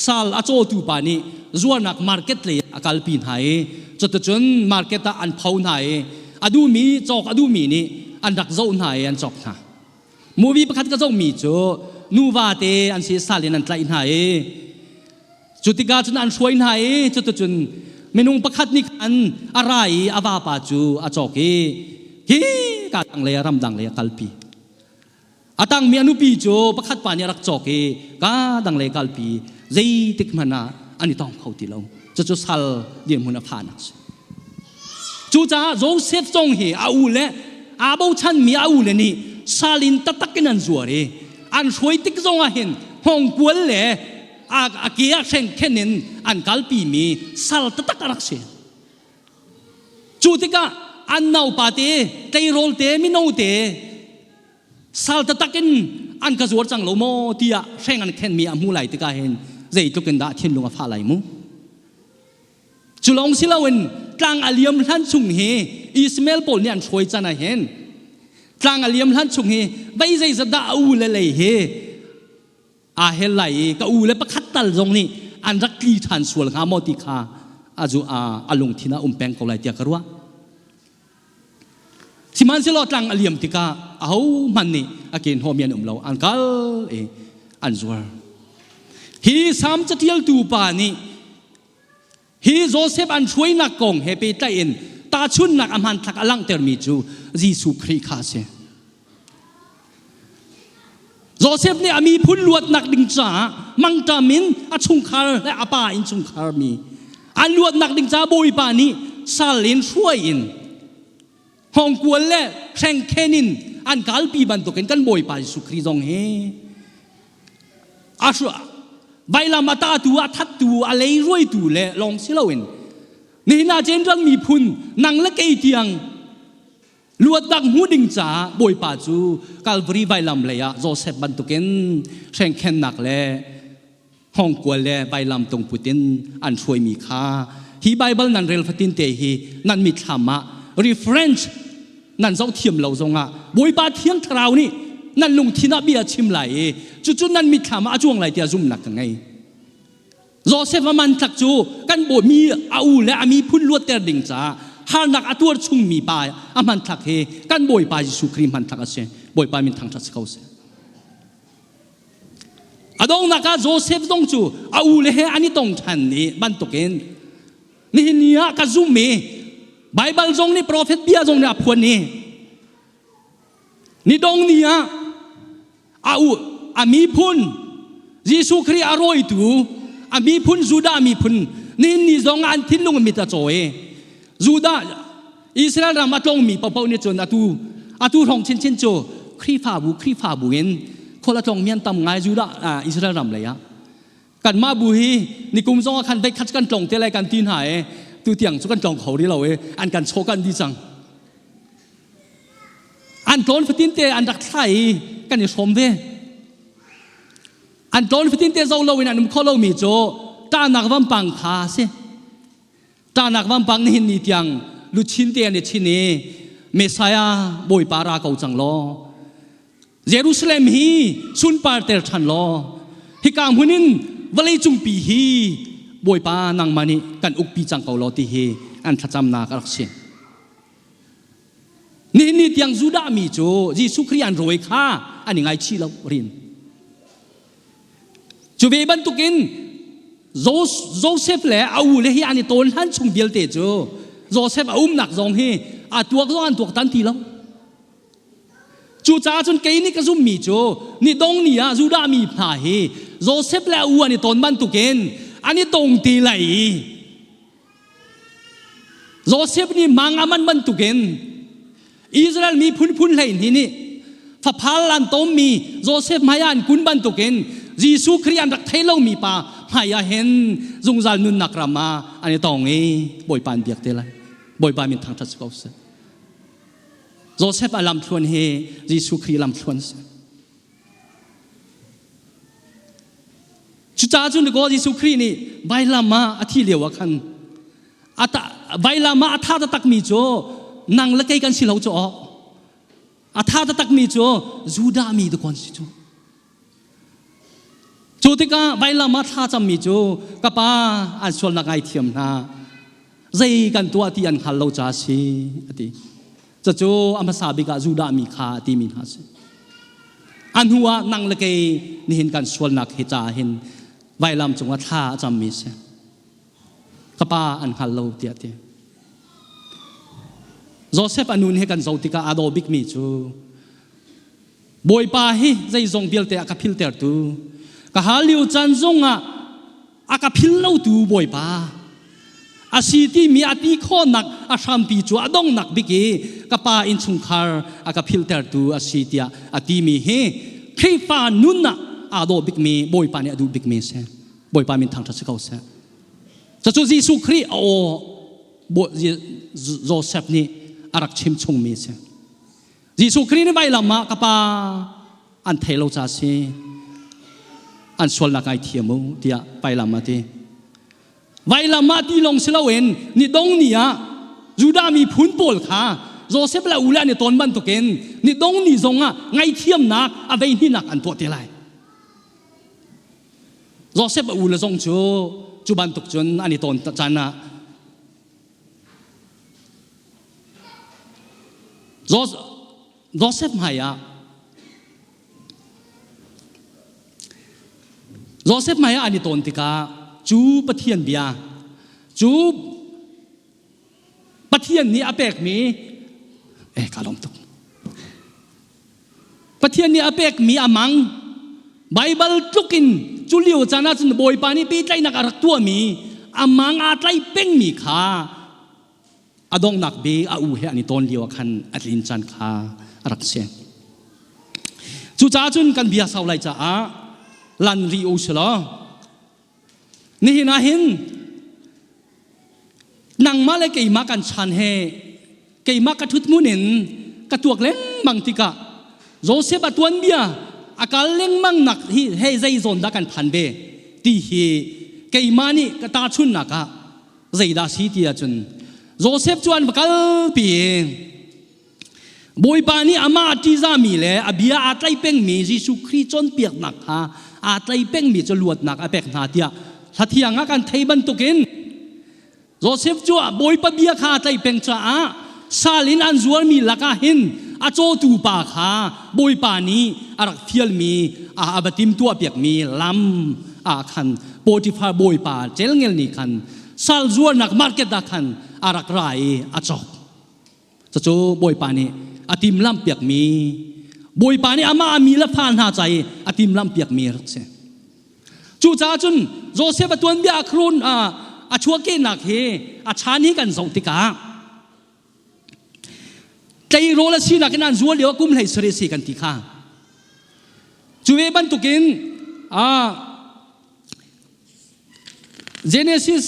sal a cawtu pa nih zuarnak market lei a kalpi hna i cuticun market ah an pho hna i a duhmi cawk a duhmi nih an rak zoh hna i an cawk hna. Movie pakhat ka zohmi cu nuva te an si sal in an tlaih hna i cu tikah cun an hruai hna i cuticun minung pakhat nih khan a ra i a vapa cu a cawk i hi ka dang lei ah ramdang lei a kalpi. A tangmi a nupi cu pakhat pa nih a rak cawk i ka dang lei kalpi zeitik hmanh ah an i tong kho ti lo. Cucu sal dirhmun a phanak si. Cucaah Joseph zong hi a u le aa bochanmi a ule nih sal in taktak in an zuar i an hruai tik zong ah hin hngawngkual le a ke ah hrengkhen in an kalpimi sal taktak a rak si. Cu tikah an naupa te, tleirawl te, mino te sal taktak in an ka zuar cang lo maw tiah hreng an khenmi a hmu lai tikah hin zeitluk in dah thinlung a fah lai mu. Cu lawng si loin tlang a liam hlan chung hi Ishmael pawl nih an hruai can ah hin tlang a liam hlan chung hi vei zeizat dah a u le lei hi aa hel lai i ka u le pakhat tal zong nih an rak tli ṭhan sual hnga maw ti kha a zu a lungthin ah um peng ko lai tiah ka ruah. Sihmanhsehlaw tlang a liam tikah ahohmanh nih a ke hnawhmi an um lo, an kal i an zuar. Hi Salm caṭialtu pa nih hi Joseph an hruainak kong he pehtlaih in tahchunhnak a hmanthlak a langhtermi cu Jesuh Khrih kha a si. Joseph nih a miphun luatnak ding caah mangṭam in a chungkhar le a pa innchungkhar mi an luatnak ding caah Bawipa nih sal in hruai in hngawngkual le hrengkhen in an kalpi bantukin kan Bawipa Jesuh Khrih zong hi a vailam a tatu a thattu a leihruaitu le lawng si loin nihin ah Jentral miphun nang le kei tiang Luatnak hmu ding caah Bawipa cu Calvary vailam lei ah Joseph bantukin hrengkhennak le hngawngkual le vailam tungput in an hruaimi kha hi Baibal nan rel fatin te hi nan mitthlam ah reference nan zoh thiam lo zongah Bawipa Thiang Thlarau nih nan lungthin ah bia chim lai i cucu nan mitthlam ah a cuang lai tiah zumhnak ka ngei. Joseph a mantlak cu kan bawmi a u le a miphun luatter ding caah harnak a tuar chungmi pa a hmanthlak hi kan Bawipa Jesuh Khrih hmanthlak a si. Bawipa min thangṭhat si ko seh. A donghnak ah Joseph zong cu a u le he an i tong ṭhan ni bantukin nihin ni ah ka zum i Baibal zong nih profet bia zong nih a phuan i ni dong ni ah a u a miphun Jesuh Khrih a rawitu a miphun Judah miphun nihin ni zong ah an thinlung mit a caw i Judah Israel ram a tlongmi paohpaoh nih cun atu atu hrawng chinchin cu Khrihfabu Khrihfabu in khual a tlongmi an tam ngai Judah Israel ram lei ah kanmah bu hi nikum zong ah khan veikhat kan tlong te lai kan ti hna i tu tiang cu kan tlong kho rih lo i an kan chaw kan di cang An tlawn fatin te an rak thla i kan i hrawm ve. An tlawn fatin te zo loin an um kho lomi cu ṭahnak vampang kha a si. Ṭahnak vampang nihin ni tiang luchin te an i chin i Messiah Bawipa ra ko cang law Jerusalem hi sunparter ṭhan law hika hmun in vawleicungpi hi Bawipa nangmah nih kan ukpi cang ko law ti hi an thlacamnak a rak si. Nihin ni tiang Judah mi cu Jesuh Khrih an rawi kha an i ngaichih lo rin. Cu ve bantukin Joseph le a u le hi an i tawn hlan chung vialte cu Joseph a umnak zong hi a tuak zong an tuak tan ti lo. Cucaah cun kei nih ka zummi cu ni dong ni ah Judah mi hna hi Joseph le a u an i tawn bantukin an i tong ti lai i Joseph nih mang a man bantukin Israel mi phunphun hlei hnih nih faphal an tommi Joseph hmai ah an kun bantukin Jesuh Khrih an rak thei lomi pa hmai ah hin zungzal nunnak ram ah an i tong i Bawipa an biak te lai. Bawipa min thangṭhat si ko seh. Joseph a lamthluan hi Jesuh Khrih lamthluan si. Cucaah cun kaw Jesuh Khrih nih vailam ah a thi lio ah khan ata vailam ah a tha taktakmi cu nang le kei kan si lo cu aw. A tha taktakmi cu Judah mi dakawn si cu. Cu tikah vailam ah thla cammi cu ka pa an sualnak ngaithiam hna. Zei kan tuah ti an hngal lo ca si a ti. Cucu a hmasa bik ah Judah mi kha a timi hna si. A hnu ah nang le kei nihin kan sualnak hi caah hin vailam cungah thla a cammi si. Ka pa an hngal lo tiah ti. Joseph a nun he kan zoh tikah aa daw bikmi cu Bawipa hi zeizong vialte a ka philtertu ka hal lio caan zongah a ka phil lotu Bawipa a si timi a ti khawhnak a hrampi cu a donghnak bik i ka pa innchungkhar a ka philtertu a si tiah a timi hi Khrihfa nun ah aa dawh bikmi Bawipa nih a duh bikmi a si. Bawipa min thangṭhat si ko seh. Cucu Jesuh Khrih a aw Joseph nih a rak chim chungmi a si. Jesuh Khrih nih vailam ah ka pa an thei lo ca si an sualnak ai thiam u tiah vailam ah ti. Vailam ah ti lawng si loin ni dong ni ah Judah miphun pawl kha Joseph le ule an i ton bantukin ni dong ni zong ah ngaihthiamnak a vei hninak an tuah te lai. Joseph a ule zong cu cu bantuk cun an i ton caan ah Joseph hmaiah Joseph hmaiah an i tawn tikah cu Pathian bia cu Pathian nih a pekmi eh ka lawm tuk Pathian nih a pekmi a mang Baibal tluk in cu lio caan ah cun Bawipa nih pehtlaihnak a rak tuahmi a mang aa tlaih pengmi kha a donghnak bik a u he an i tawn lio ah khan a tlin caan kha a rak si. Cucaah cun kan bia sau lai caah lan rih u silaw nihin ah hin nangmah le keimah kan chan he keimah ka ṭhut hmun in ka tuak lengmang tikah Joseph a tuanbia a kal lengmang nak hi hei zei zawn dah kan phan ve ti hi keimah nih ka tahchunnak ah zeidah si ti ahcun Joseph cu an va kalpi i Bawipa nih amah a ṭihzahmi le a bia aa tlaih pengmi Jesuh Khrih cawnpiaknak kha aa tlaih pengmi cu luatnak a pek hna tiah hlathiang ah kan thei bantukin Joseph cu Bawipa bia kha aa tlaih peng caah sal in an zuarmi lakah hin a cawtu pa kha Bawipa nih a rak fialmi a va timhtuahpiakmi lam ah khan Potifar bawipa celngel nih khan sal zuarnak market ah khan a rak ra i a cawk. Cucu Bawipa nih a timhlamhpiakmi Bawipa nih amah a mi le fa hna ca i a timhlamhpiakmi rak si. Cucaah cun Joseph a tuanbia a khrun a chuahkehnak hi a chan hi kan zoh tikah tleirawl a sinak in an zual lio kum hlei sarih si kan ti kha. Cu ve bantukin Genesis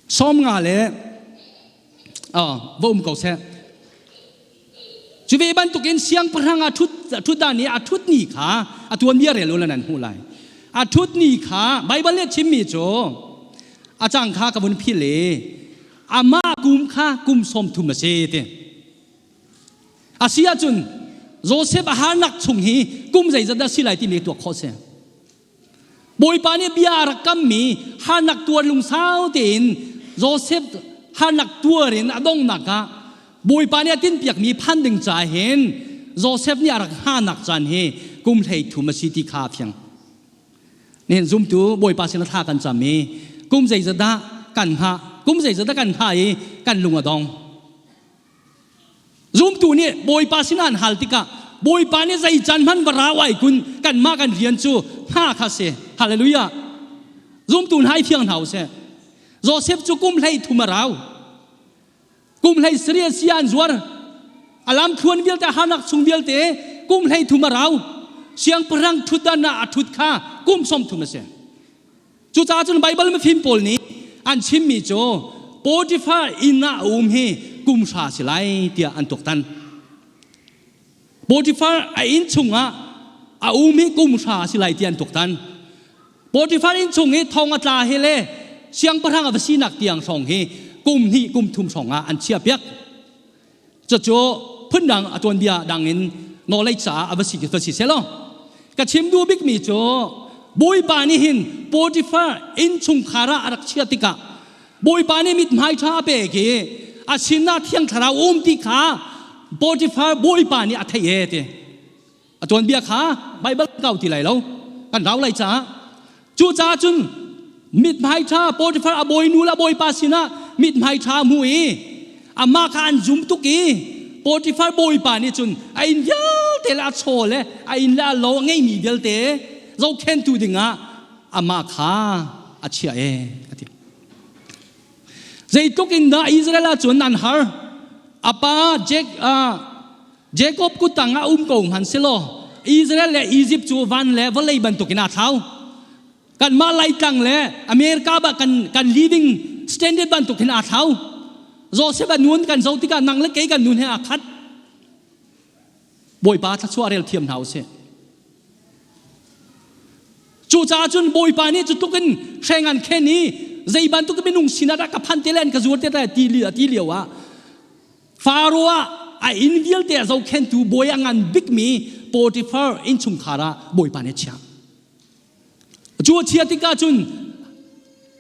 50 le va um ko seh. Cu ve bantukin siangpahrang a ṭhut ṭhutdan i a ṭhut ni kha a tuanbia rel u nan hmuh lai. A ṭhut ni kha Baibal nih a chimmi cu a cang kha ka vun phil i amah kum kha kum 30 a si ti. A si ahcun Joseph a harnak chung hi kum zeizat dah si lai timi tuak khawh si. Bawipa nih bia a rak kammi harnak tuar lungsau tein Joseph harnak tuar in a donghnak ah Bawipa nih a tinhpiakmi phan ding ca hin Joseph nih a rak hngahnak caan hi kum 33 a si ti kha a fiang. Nihin zumtu Bawipa sin thla kan cam i kum zeizat dah kan hngah, kum zeizat dah kan hngah i kan lung a dong. Zumtu nih Bawipa sinah an hal tikah Bawipa nih zei can hmanh va rau ai kun kanmah kan rian cu hna kha si. Hallelujah. Zumtu hna i fiang hna usih. Joseph cu kum 33 a rau. Kum 17 a si an zuar. A lamthluan vialte harnak chung vialte kum 33 a rau. Siangpahrang ṭhutdan ah a ṭhut kha kum 30 a si. Cucaah cun Baibal mifim pawl nih an chimmi cu Potifar inn ah a um hi kum hra si lai tiah an tuaktan. Potifar a inn chungah a um hi kum hra a si lai ti an tuaktan. Potifar inn chung i thong a tla hi le siangpahrang a va sinak tiang hrawng hi kum hnih kum thum hrawng ah an chiahpiak. Cucu phundang a tuanbia dang in nawlei caah a va si va si selaw. Ka chim duh bikmi cu Bawipa nih hin Potifar inn chungkhar ah a rak chiah tikah Bawipa nih mithmai ṭha a pek i a sinah Thiang Thlarau um ti kha Potifar Bawipa nih a theih e ti. A tuanbia kha Baibal kau ti lai lo. Kan rau lai caah. Cucaah cun mithmai ṭha Potifar a bawinu le a bawipa sinah mithmai ṭha hmu i amah kha an zum tuk i Potifar bawipa nih cun a inn vialte le a chaw le a inn le a lo a ngeimi vialte zohkhentu dingah amah kha a chiah e a ti. Zeitluk in dah Israel ah cun an har? A pa Jack, uh, Jacob kuttang ah um ko hmanh selaw Israel le Egypt cu van le vawlei bantukin aa thlau. Kanmah Laitlang le America ba kan, kan living standard bantuk hin aa thlau. Joseph a nun kan zoh tikah nang le kei kan nun he aa khat. Bawipa thluachuah rel thiam hna usih. Cucaah cun Bawipa nih cu tluk in hreng an khen i zei bantuk minung sinah dah ka phan te le an ka zuar te lai ti ti lio ah Faro ah a inn vialte a zohkhentu bawi a ngan bikmi Potiphar innchungkhar ah Bawipa nih a chiah. Cu a chia tikah cun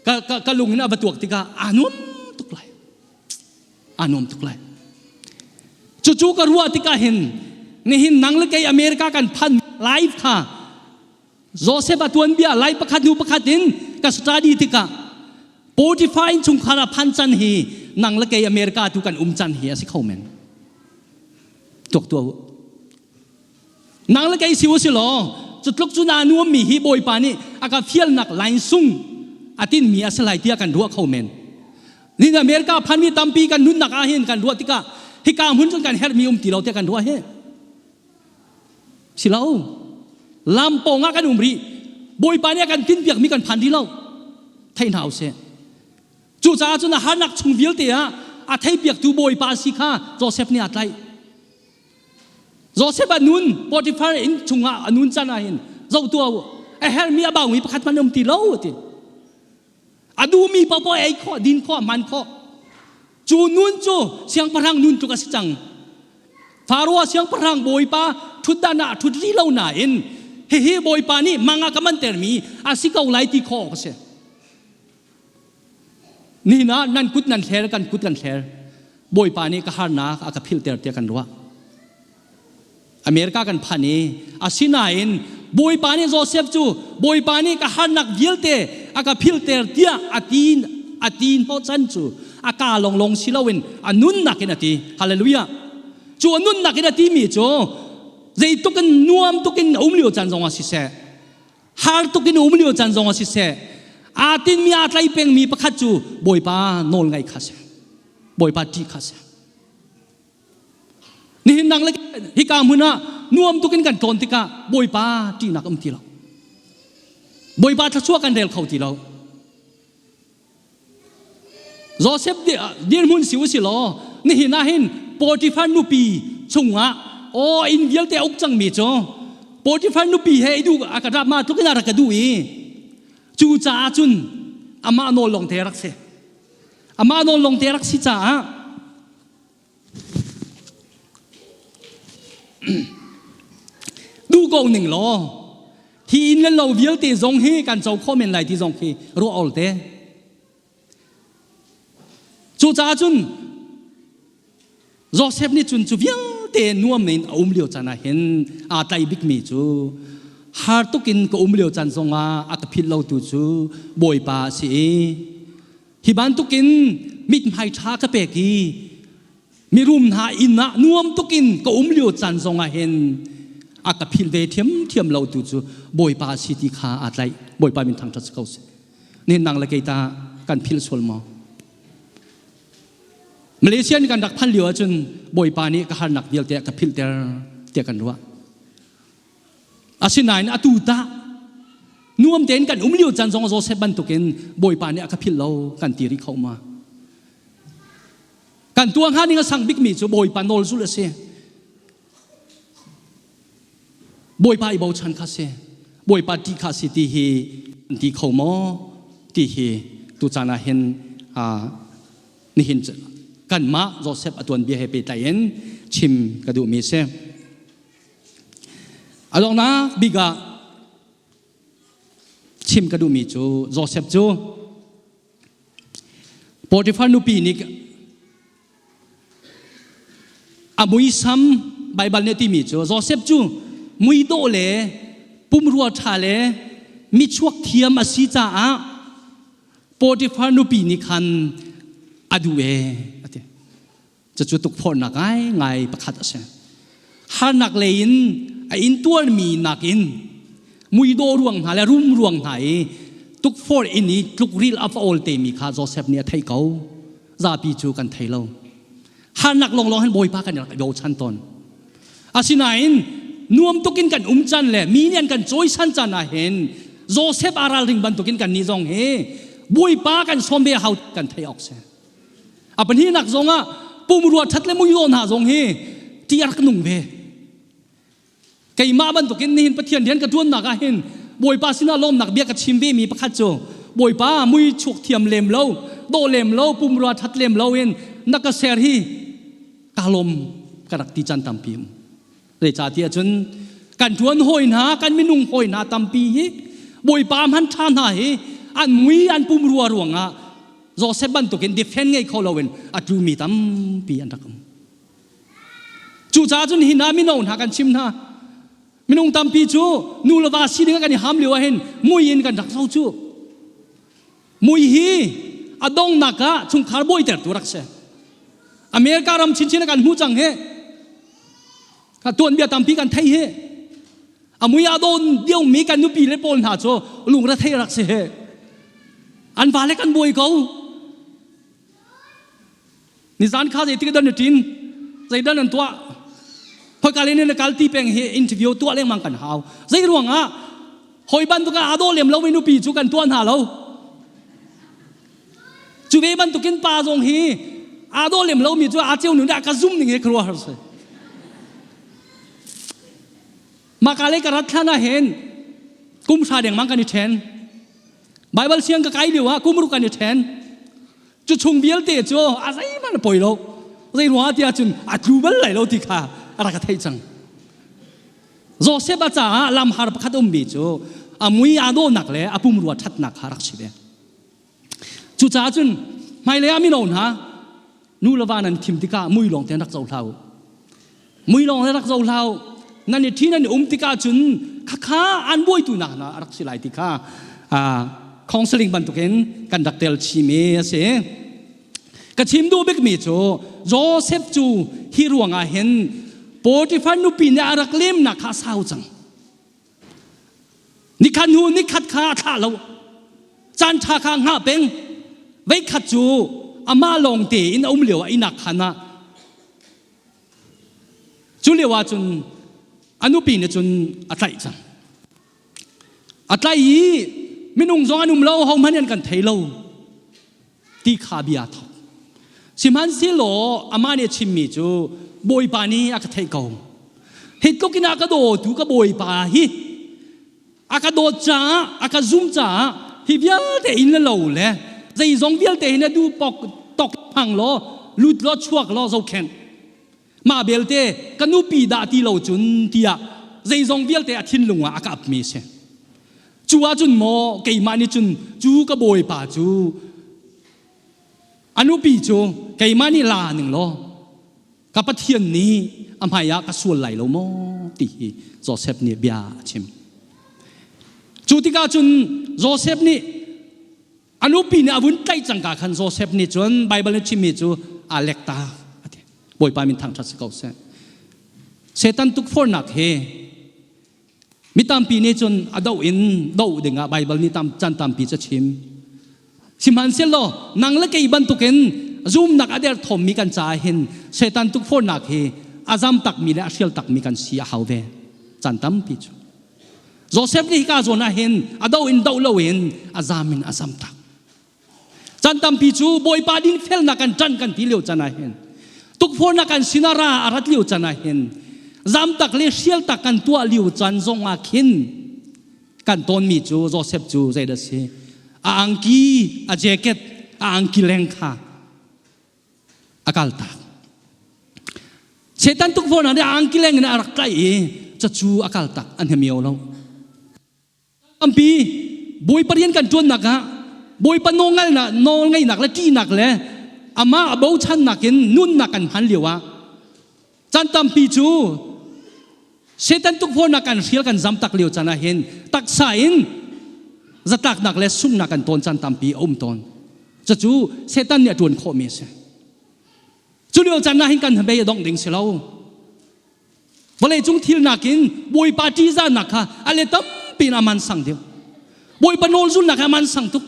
ka, ka, ka lung in a va tuak tikah aa nuam tuk lai. Aa nuam tuk lai. Cucu ka ruah tikah hin nihin nang le kei America kan phan live kha Joseph a tuanbia lai pakhat hnu pakhat in ka study tikah Potiphar innchungkhar ah phan can hi nang le kei America tu kan um can hi a si kho men. Tuak tuah u. Nang le kei si u si law cu tluk cu naa nuammi hi Bawipa nih a ka fialnak line sung a tinmi a si lai tiah kan ruah kho men. Ni America phanmi tampi kan nunnak ah hin kan ruah tikah hika hmun cun kan herhmi um ti lo tiah kan ruah hi. Si lo. Lam pawng ah kan um rih. Bawipa nih a kan tinpiakmi kan phan rih lo. Thei hna usih. Cucaah cun a harnak chung vialte ah a theipiaktu Bawipa si kha Joseph nih aa tlaih. Joseph a nun Potiphar inn chungah a nun can ah hin zoh tuah u a herhmi a baumi pakhat hmanh um ti lo a ti. A duhmi paohpaoh ei khawh, din khawh, hman khawh. Cu nun cu siangpahrang nun tluk a si cang. Faro siangpahrang bawipa ṭhutdan ah a ṭhut rih lo nain hihi bawipa nih mang a ka mantermi a si ko lai ti khawh awk a si. Nihin ah nan kut nan hler, kan kut kan hler. Bawipa nih ka harnak a ka philhter tiah kan ruah. America kan phan i asinain Bawipa nih Joseph cu Bawipa nih ka harnak vialte a ka philhter tiah a ti a ti hnawhchan cu a ka longlong si loin a nunnak in a ti. Hallelujah. Cu a nunnak in a timi cu zeitluk in nuam tuk in a um lio caan zongah siseh har tuk in um lio caan zongah siseh aa tinmi aa tlai pengmi pakhat cu Bawipa nawl ngaih kha si. Bawipa ṭih kha si. Nihin nang le hika hmun ah nuam tuk in kan tlawn tikah Bawipa ṭihnak um ti lo. Bawipa thluachuah kan rel kho ti lo. Joseph dirhmun si u si law nihin ah hin Potiphar nupi chungah aw inn vialte a uk cangmi cu Potiphar nupi he i duh a ka rap ma tluk in a rak ka duh i cu caah cun amah nawl lawng te rak si. Amah nawl lawng te rak si caah Duh ko ning law hi inn le lo vialte zong hi kan co khawh men lai ti zong khi ruah ol te. Cucaah cun Joseph nih cun cu vialte nuam in a um lio caan ah hin aa tlai bikmi cu har tuk in ka um lio caan zongah a ka philh lotu cu Bawipa a si i Hi bantukin mithmai ṭha ka pek i mirum hna inn ah nuam tukin ka um lio caan zongah hin a ka philh ve ṭhiamṭhiam lo tu cu Bawipa a si ti kha aa tlaih. Bawipa min thangṭhat si ko seh. Nihin nang le kei ta kan philh sual maw? Malaysia in kan rak phan lio ahcun Bawipa nih ka harnak vialte a ka philhter tiah kan ruah. Asinain atu tah nuam tein kan um lio caan zong Joseph bantukin Bawipa nih a ka philh lo kan ti rih kho ma? Kan tuah hnga ning a sang bikmi cu Bawipa nawl zulh a si. Bawipa i bochan kha si, Bawipa ṭih kha si ti hi an ti kho maw ti hi tucaan ah hin nihin kanmah Joseph a tuanbia he pehtlai in chim ka duhmi si. A donghnak bik ah chim ka duhmi cu Joseph cu Potiphar nupi nih A muisam Baibal nih a timi cu Josef cu muidawh le pumrua ṭha le michuak thiam a si caah Potifar nupi nih khan a duh ee a ti. Cucu tukforhnak ngaingai pakhat a si. Harnak lei in a intuarmi nakin muidawh ruang hna le rum ruang hna i tukforh in i tlukrilh a va awl temi kha Josef nih a theih ko. Zapi cu kan thei lo. Harnak lawnglawng hin Bawipa kan rak i bochan tawn. Asinain nuam tukin kan um can le mi nih an kan cawisan caan ah hin Joseph aa ralring bantukin kan nih zong hi Bawipa kan sawm ve hau kan thei awk si. A pahnihnak zong ah pumrua ṭhat le muidaw hna zong hi ṭih a rak nung ve. Keimah bantukin nihin Pathian rian ka ṭuannak ah hin Bawipa sinah lawmnak bia ka chim vemi pakhat cu Bawipa mui chuak thiam lem lo, dawh lem lo, pumrua ṭhat lem lo in na ka ser hi ka lawm ka rak ti caan tampi um. Zeicahtiah cun kan ṭuan hawi hna, kan minung hawi hna tampi hi Bawipa hman ṭha hna hi an mui an pumrua ruangah Joseph bantukin defend ngei kho loin a tlumi tampi an rak um. Cucaah cun hi hna mino hna kan chim hna. Minung tampi cu nu le va sining ah kan i ham lio ahhin mui in kan rak zo cu. Mui hi a donghnak ah chungkhar buaitertu rak si. America ram chinchin ah kan hmu cang hi. Ka tuanbia tampi kan thei hi. A mui a dawn diomi kan nupi le pawl hna cu lungrethei rak si hi. An vale kan buai ko. Nizan kha zeitik dan na ṭin? Zeidan nan tuah? Khoika le na kal ti peng hi interview tuah lengmang kan hau. Zei ruangah hoi bantuk ah aa dawh lem lomi nupi cu kan tuah hna lo. Cu ve bantukin pa zong hi aa dawh lem lomi cu aa ceu nu nih a ka zum ning hi khuaruahhar si. Mah ka le ka rat thlan ah hin kum hra dengmang kan i ṭhen. Bible siang ka kai lio ah kum ruk kan i ṭhen. Cu chung vialte cu a zeihmanh a poi lo. Zei ruangah tiah cun a tlu bal lai lo ti kha a rak ka theih cang. Joseph a caah lamhar pakhat ummi cu a mui aa dawhnak le a pumrua ṭhatnak kha rak si ve. Cucaah cun hmailei ah mino hna nu le va nan thim tikah mui lawng te rak zoh hlah u. Mui lawng le rak zoh hlah u. Nan i ṭhi nan i um tikah cun khakha an buaitu nak hna a rak si lai ti kha counseling bantukin kan rak tel chimi a si. Ka chim duh bikmi cu Joseph cu hi ruangah hin Potifar nupi nih a rak lemnak kha a sau cang. Nikhat hnu nikhat kha a thlah lo. Caan ṭha kha hngah peng. Veikhat cu amah lawng tein a um lio ah innak khan ah cu lio ah cun a nupi nih cun a tlaih cang. A tlaih i minung zong an um lo, hohmanh an kan thei lo ti kha bia thawk. Sihmanhsehlaw amah nih a chimmi cu Bawipa nih a ka theih ko. Hi tluk in a ka dawtu ka Bawipa hi a ka dawt caah a ka zum caah hi vialte in le lo le zeizong vialte hi na duh pok tok phang law lut law chuak law zohkhenh mah belte ka nupi dah ti lo cun tiah zeizong vialte a thinlung ah a ka apmi a si cu ahcun maw keimah nih cun cu ka bawipa cu a nupi cu keimah nih la ning law ka Pathian nih a hmai ah ka sual lai lo maw ti hi Joseph nih bia a chim. Cu tikah cun Joseph nih a nupi nih a vun tlaih cangka khan Joseph nih cun Baibal nih chimmi cu aa lek ta a ti. Bawipa min thangṭhat si ko seh. Satan tukforhnak hi Mi tampi nih cun a doh in doh dingah Baibal nih tam, caan tampi ca chim. Sihmanhsehlaw nang le kei bantukin zumnak a derthawmmi kan caah hin Satan tukforhnak hi a zam takmi le a hrial takmi kan si a hau ve. Caan tampi cu. Joseph nih hika zawn ah hin a doh in doh loin a zam in a zam tak. Caan tampi cu Bawipa dinfelnak kan ṭanh kan ti lio can ah hin tukforhnak kan sinah ra a rat lio can ah hin Zamtak le hrialtak kan tuah lio caan zong ah khin kan tawnmi cu Joseph cu zeidah si? A angki, a jacket, a angki leng kha a kaltak. Satan tukforhnak nih a angki leng in a rak tlaih i cacu a kaltak an hemio lo. Tampi Bawipa rian kan ṭuannak ah Bawipa nawlngalnak nawlngeihnak le ṭihnak le amah a bochannak in nunnak kan hman lio ah caan tampi cu Satan tukforhnak kan hrial kan zam tak lio caan ah hin taksa in zatlaknak le sunghnak kan tawn caan tampi a um tawn. Cucu Satan nih a ṭuan khawhmi a si. Cu lio caan ah hin kan hnabei a dongh ding si lo. Vawleicung thil nakin Bawipa ṭihzahnak kha a let tampi in a man sang deuh. Bawipa nawl zulnak a man sang tuk.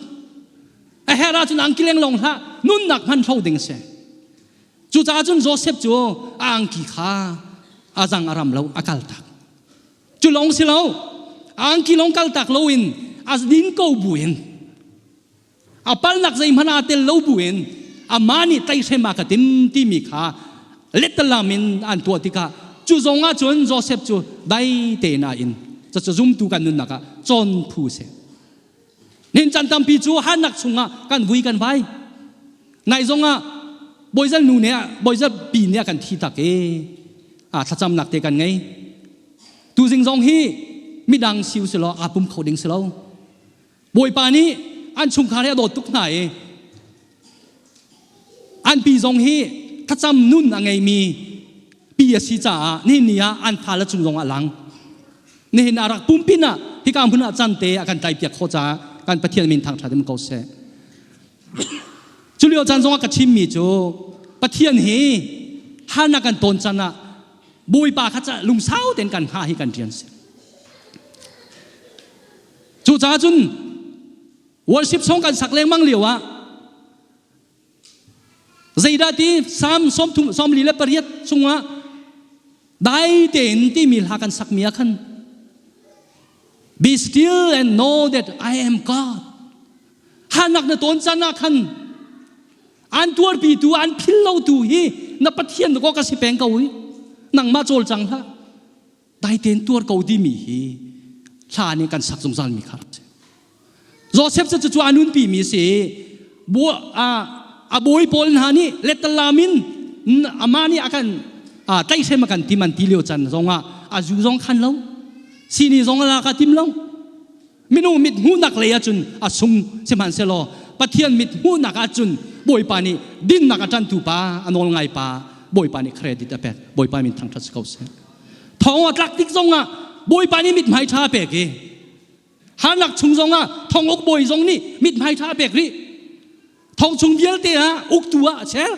A herh ahcun angki leng lawng hlah, nunnak hman hlo ding a si. Cucaah cun Joseph cu a angki kha a zang a ram lo, a kaltak. Cu lawng si lo, a angki lawng kaltak loin a din ko buin a palnak zeihmanh aa tel lo buin amah nih tlaihhrem a ka tim timi kha lettalam in an tuah tikah cu zong ah cun Joseph cu dai tein a in cucu zumtu kan nunnak ah cawn phu si nin chan tampi cu harnak chungah kan vui kan vai nai zong ah bawizal nu nih bawizal pi nih a kan thi tak i a thlacamnak te kan ngei tuzing zong hi midang siu si lo aa pum kho ding si lo Bawipa nih an chungkhar hi a dawt tuk hna i an pi zong hi thlacam nun a ngeimi pi a si caah nihin ni ah an fale cung zong ah lang. Nihin ah rak pumpin ah hika hmun ah can te a kan tlaipiak khawh caah kan Pathian min thangṭhat in ko seh. Cu lio caan zong ah ka chimmi cu Pathian hi harnak kan tawn can ah Bawipa kha lungsau tein kan hngah hi kan rian si. Cucaah cun worship song kan sak lengmang lio ah zeidah ti Psalm sawmthum 48 chungah dai tein timi hla kan sakmi ah khan Be still and know that I am God. Hanak na tawn caan ah khan an tuarpitu an phil lotu hi na Pathian ko ka si peng ko hi nangmah cawl cang hlah dai tein tuar ko timi hi hla nih kan sak zungzal mi kha rak si. Joseph cu cu a nunpi mi si a bawi pawl hna nih letalam in amah nih a kan tlaihhrem a kan tim an ti lio can zongah a zu zong khan lo sini zong a lak a tim lo Minung mit hmuhnak lei ahcun a sung sihmanhsehlaw Pathian mit hmuhnak ahcun Bawipa nih dinnak a ṭantu pa, a nawl ngai pa, Bawipa nih credit a pek. Bawipa min thangṭhat si ko seh. Thong a tlak tik zongah Bawipa nih mithmai ṭha a pek i harnak chung zongah thonguk bawi zong nih mithmai ṭha a pek rih. Thong chung vialte ah uktu ah a ser.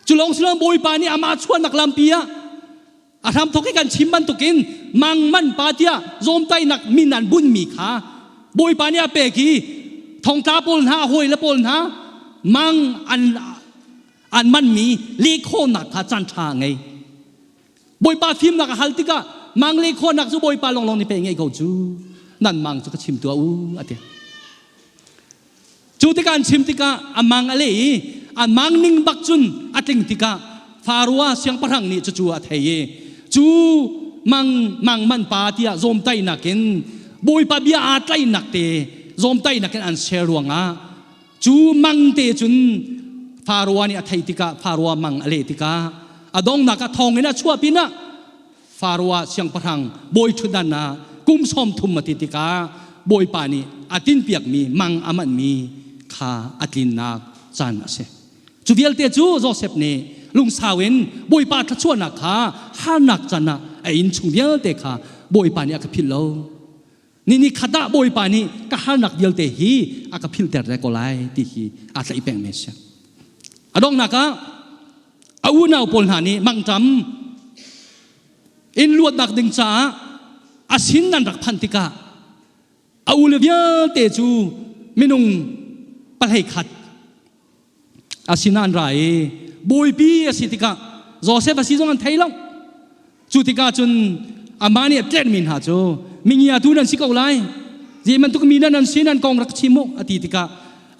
Cu lawng si lo Bawipa nih amah chuahnak lampi ah A hramthawk i kan chim bantukin mangman pa tiah zawmtaihnak min an bunhmi kha Bawipa nih a pek i thongtla pawl hna hawi le pawl hna mang an an manmi leh khawhnak kha caan ṭha a ngei. Bawipa fimnak a hal tikah mang leh khawhnak cu Bawipa lawnglawng nih pei ngeih ko cu nan mang cu ka chim tuah u a ti. Cu tikah an chim tikah a mang a leh i a mang ning bak cun a tling tikah Faroa siangpahrang nih cucu a thei i cu mang mang man pa tiah zawmtaihnak in Bawipa bia aa tlaihnak te zawmtaihnak in an ser ruangah cu mang te cun Faroa nih a theih tikah Faroa mang a leh tikah a donghnak ah thawng in a chuah pinah Faroah siangpahrang bawi ṭhutdan ah kum 30 a ti tikah Bawipa nih a tinpiakmi mang a manhmi kha a tlinnak caan a si. Cu vialte cu Josef nih lungsau in Bawipa thluachuahnak kha harnak caan ah a inn chung vialte kha Bawipa nih a ka philh lo. Ni ni khat ah Bawipa nih ka harnak vialte hi a ka philhter te ko lai ti hi aa tlaih pengmi a si. A donghnak ah a unau pawl hna nih mangṭam in luatnak ding caah a sin an rak phanh tikah a ule vialte cu minung pahlei khat a sinah an ra i bawipi a si tikah Joseph a si zong an thei lo cu tikah cun amah nih a tlerhmi hna cu mingia tu nan si ko lai zei bantuk mi nan si nan kong rak chim u a ti tikah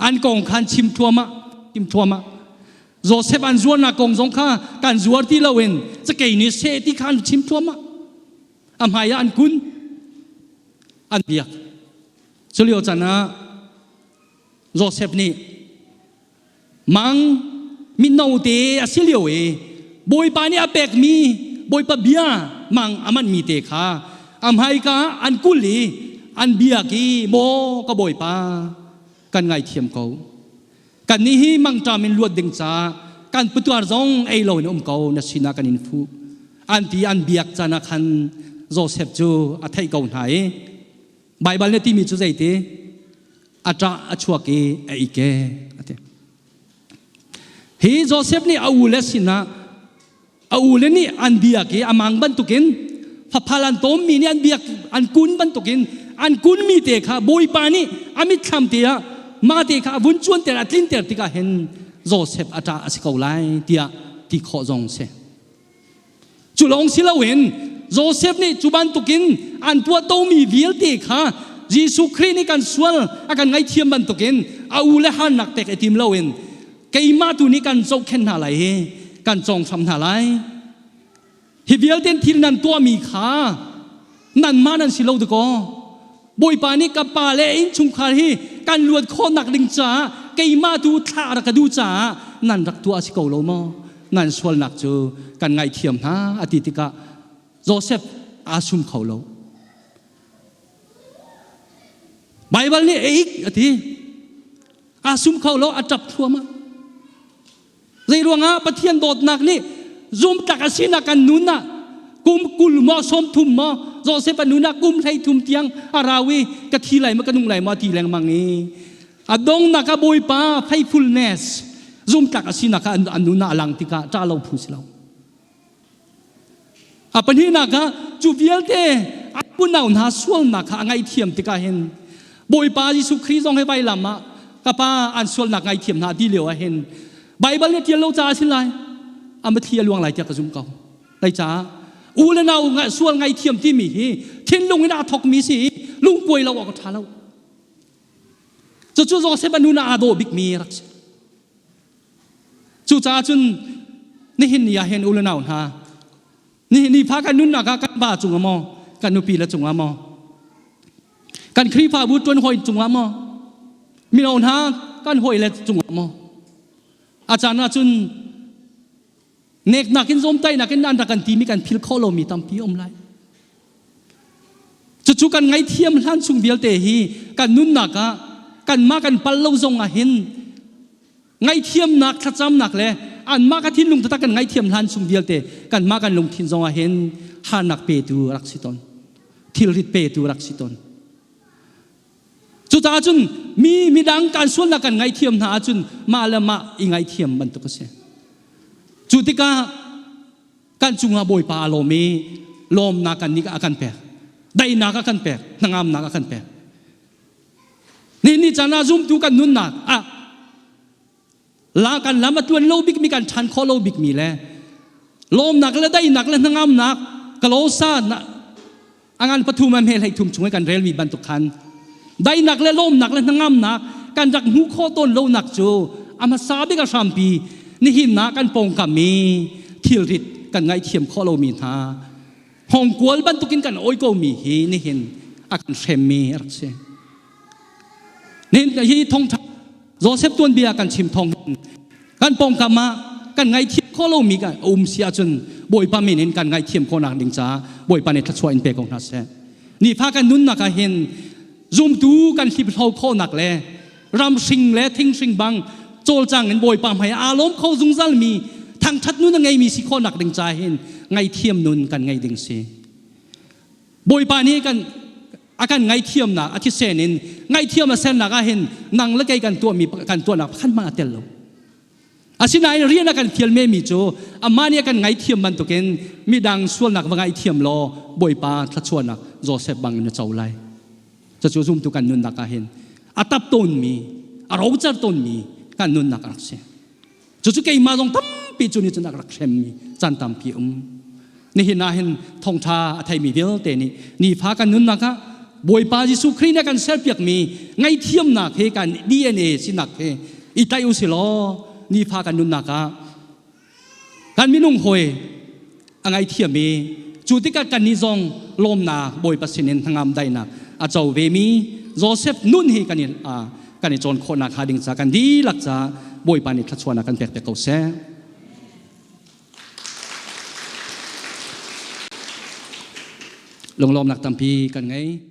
an kong khan chim thluahmah chim thluahmah. Joseph an zuarnak kong zong kha kan zuar ti loin cakei nih seh ti kha an chim thluahmah. A hmai ah an kun. An biak. Culio chan ah Joseph nih mang mino te a si lio i Bawipa nih a pekmi Bawipa bia mang a manhmi te kha a hmaika ah an kul i an biak i maw ka Bawipa kan ngaithiam ko. Kannih hi mangṭam in luat ding caah kan putuar zong ei loin um ko na sinah kan in fuh. An ti an biak caan ah khan Joseph cu a theih ko hna i Baibal nih timi cu zeiti? A ṭah a chuak i a ike a ti. Hi Joseph nih a ule sinah a ule nih an biak i a mang bantukin faphal an tawmmi nih an biak an kun bantukin an kunmi te kha Bawipa nih a mitthlam te ah mah te kha a vun cuanter a tlinter tikah hin Joseph a ṭah a si ko lai tiah ti khawh zong si. Cu lawng si loin Joseph nih cu bantukin an tuahtomi vialte kha Jesuh Khrih nih kan sual a kan ngaihthiam bantukin a u le hannak pek i tim loin keimah tu nih kan zohkhenh hna lai i kan conghram hna lai. Hi vialte thil nan tuahmi kha nanmah nan si lo dakaw. Bawipa nih ka pa le innchungkhar hi kan luat khawhnak ding caah keimah tu thlah rak ka duh caah nan rak tuah a si ko lo maw? Nan sualnak cu kan ngaihthiam hna a ti tikah Joseph aa sum kho lo. Baibal nih a ik a ti. Aa sum kho lo, a ṭap thluahmah. Zei ruangah Pathian dawtnak nih zumtlak a sinak kan nun ah kum 20 maw 30 maw Joseph a nun ah kum 33 tiang a rau i ka thi lai maw ka nung lai maw ti lengmang i a dongnak ah Bawipa faithfulness zumtlak a sinak kha an nun ah a lang tikah ṭah lo phu si lo. A pahnihnak ah cu vialte a unau hna sualnak kha a ngaihthiam tikah hin Bawipa Jesuh Khrih zong hi vailam ah ka pa an sualnak ngaithiam hna ti lio ah hin Baibal nih tial lo caah si lai a mitthli a luang lai tiah ka zumh ko. Lai caah u le nau sual ngaithiam timi hi thinlung in aa thokmi si i lungkuai lo awk a ṭha lo. Cucu Joseph a nun ah aa dawh bikmi rak si. Cucaah cun nihin ni ah hin u le nau hna nihin ni pha kan nunnak ah kan va cungah maw kan nupi le cungah maw kan Khrihfabu ṭuan hawi cungah maw mino hna kan hawi le cungah maw a caan ah cun neknak in zawmtaihnak in an rak kan timi kan phil khawh lomi tampi um lai Cucu kan ngaihthiam hlan chung vialte hi kan nunnak ah kanmah kan pal lo zong ah hin ngaihthiamnak thlacamnak le anmah ka thinlung taktak kan ngaihthiam hlan chung vialte kanmah kan lungthin zong ah hin harnak petu rak si tawn thilrit petu rak si tawn cucaah cun mi midang kan sualnak kan ngaihthiam hna ahcun mah le mah i ngaihthiam bantuk a si cu tikah kan cungah Bawipa a lawm i lawmnak kan nih a kan pek daihnak a kan pek hnangamnak a kan pek ni ni caan ah zumtu kan nunnak ah la kan lam a tuan lo bikmi kan ṭhan khawh lo bikmi le lawmnak le daihnak le hnangamnak kalosa a ngan pathum a hme hlei thum chung i kan relmi bantuk khan daihnak le lawmnak le hnangamnak kan rak hmuh khawh tawn lonak cu a hmasa bik a hrampi nihin ah kan pawngkam i thilrit kan ngaihthiam khawh lomi hna hongkual bantukin kan oi komi hi nihin a kan hremmi a rak si. Nihin hi thongtha Joseph tuanbia kan chim thong kan pawngkam ah kan ngaihthiam khawh lomi kan um si ahcun Bawipa min in kan ngaihthiam khawhnak ding caah Bawipa nih thluachuah in pe ko hna seh. Nifa kan nunnak ah hin zumtu kan hliphlau khawhnak le ramhring le thinghring bang cawlcang in Bawipa hmai aa lawm kho zungzal mi thangthat nun a ngeimi si khawhnak ding caah hin ngaihthiam nun kan ngei ding si. Bawipa nih kan a kan ngaihthiamnak a thisen in ngaihthiam a sernak ah hin nang le kei kan tuahmi kan tuahnak pakhat hmanh a tel lo. Asinain rian a kan fial mi cu amah nih a kan ngaihthiam bantukin midang sualnak va ngaihthiam law Bawipa thluachuahnak Joseph bang in na co lai. Cucu zumtu kan nunnak ah hin a tap tawnmi a rocar tawnmi kan nunnak a rak si. Cucu keimah zong tampi cu nih cun a rak hremmi caan tampi um. Nihin ah hin thawngṭha a theimi vialte nih nifa kan nunnak ah Bawipa Jesuh Khrih nih a kan serpiakmi ngaihthiamnak he kan DNA sinak he i tlaih u si law. Nifa kan nunnak ah kan minung hawi a ngaithiam i cu tikah kannih zong lawmnak Bawipa sinin hnangam daihnak a co vemi Joseph nun hi kan i kan i cawn khawhnak hnga ding ca kan dihlak ca Bawipa nih thluachuahnak kan pek piak ko seh. Lunglawmnak tampi kan ngei.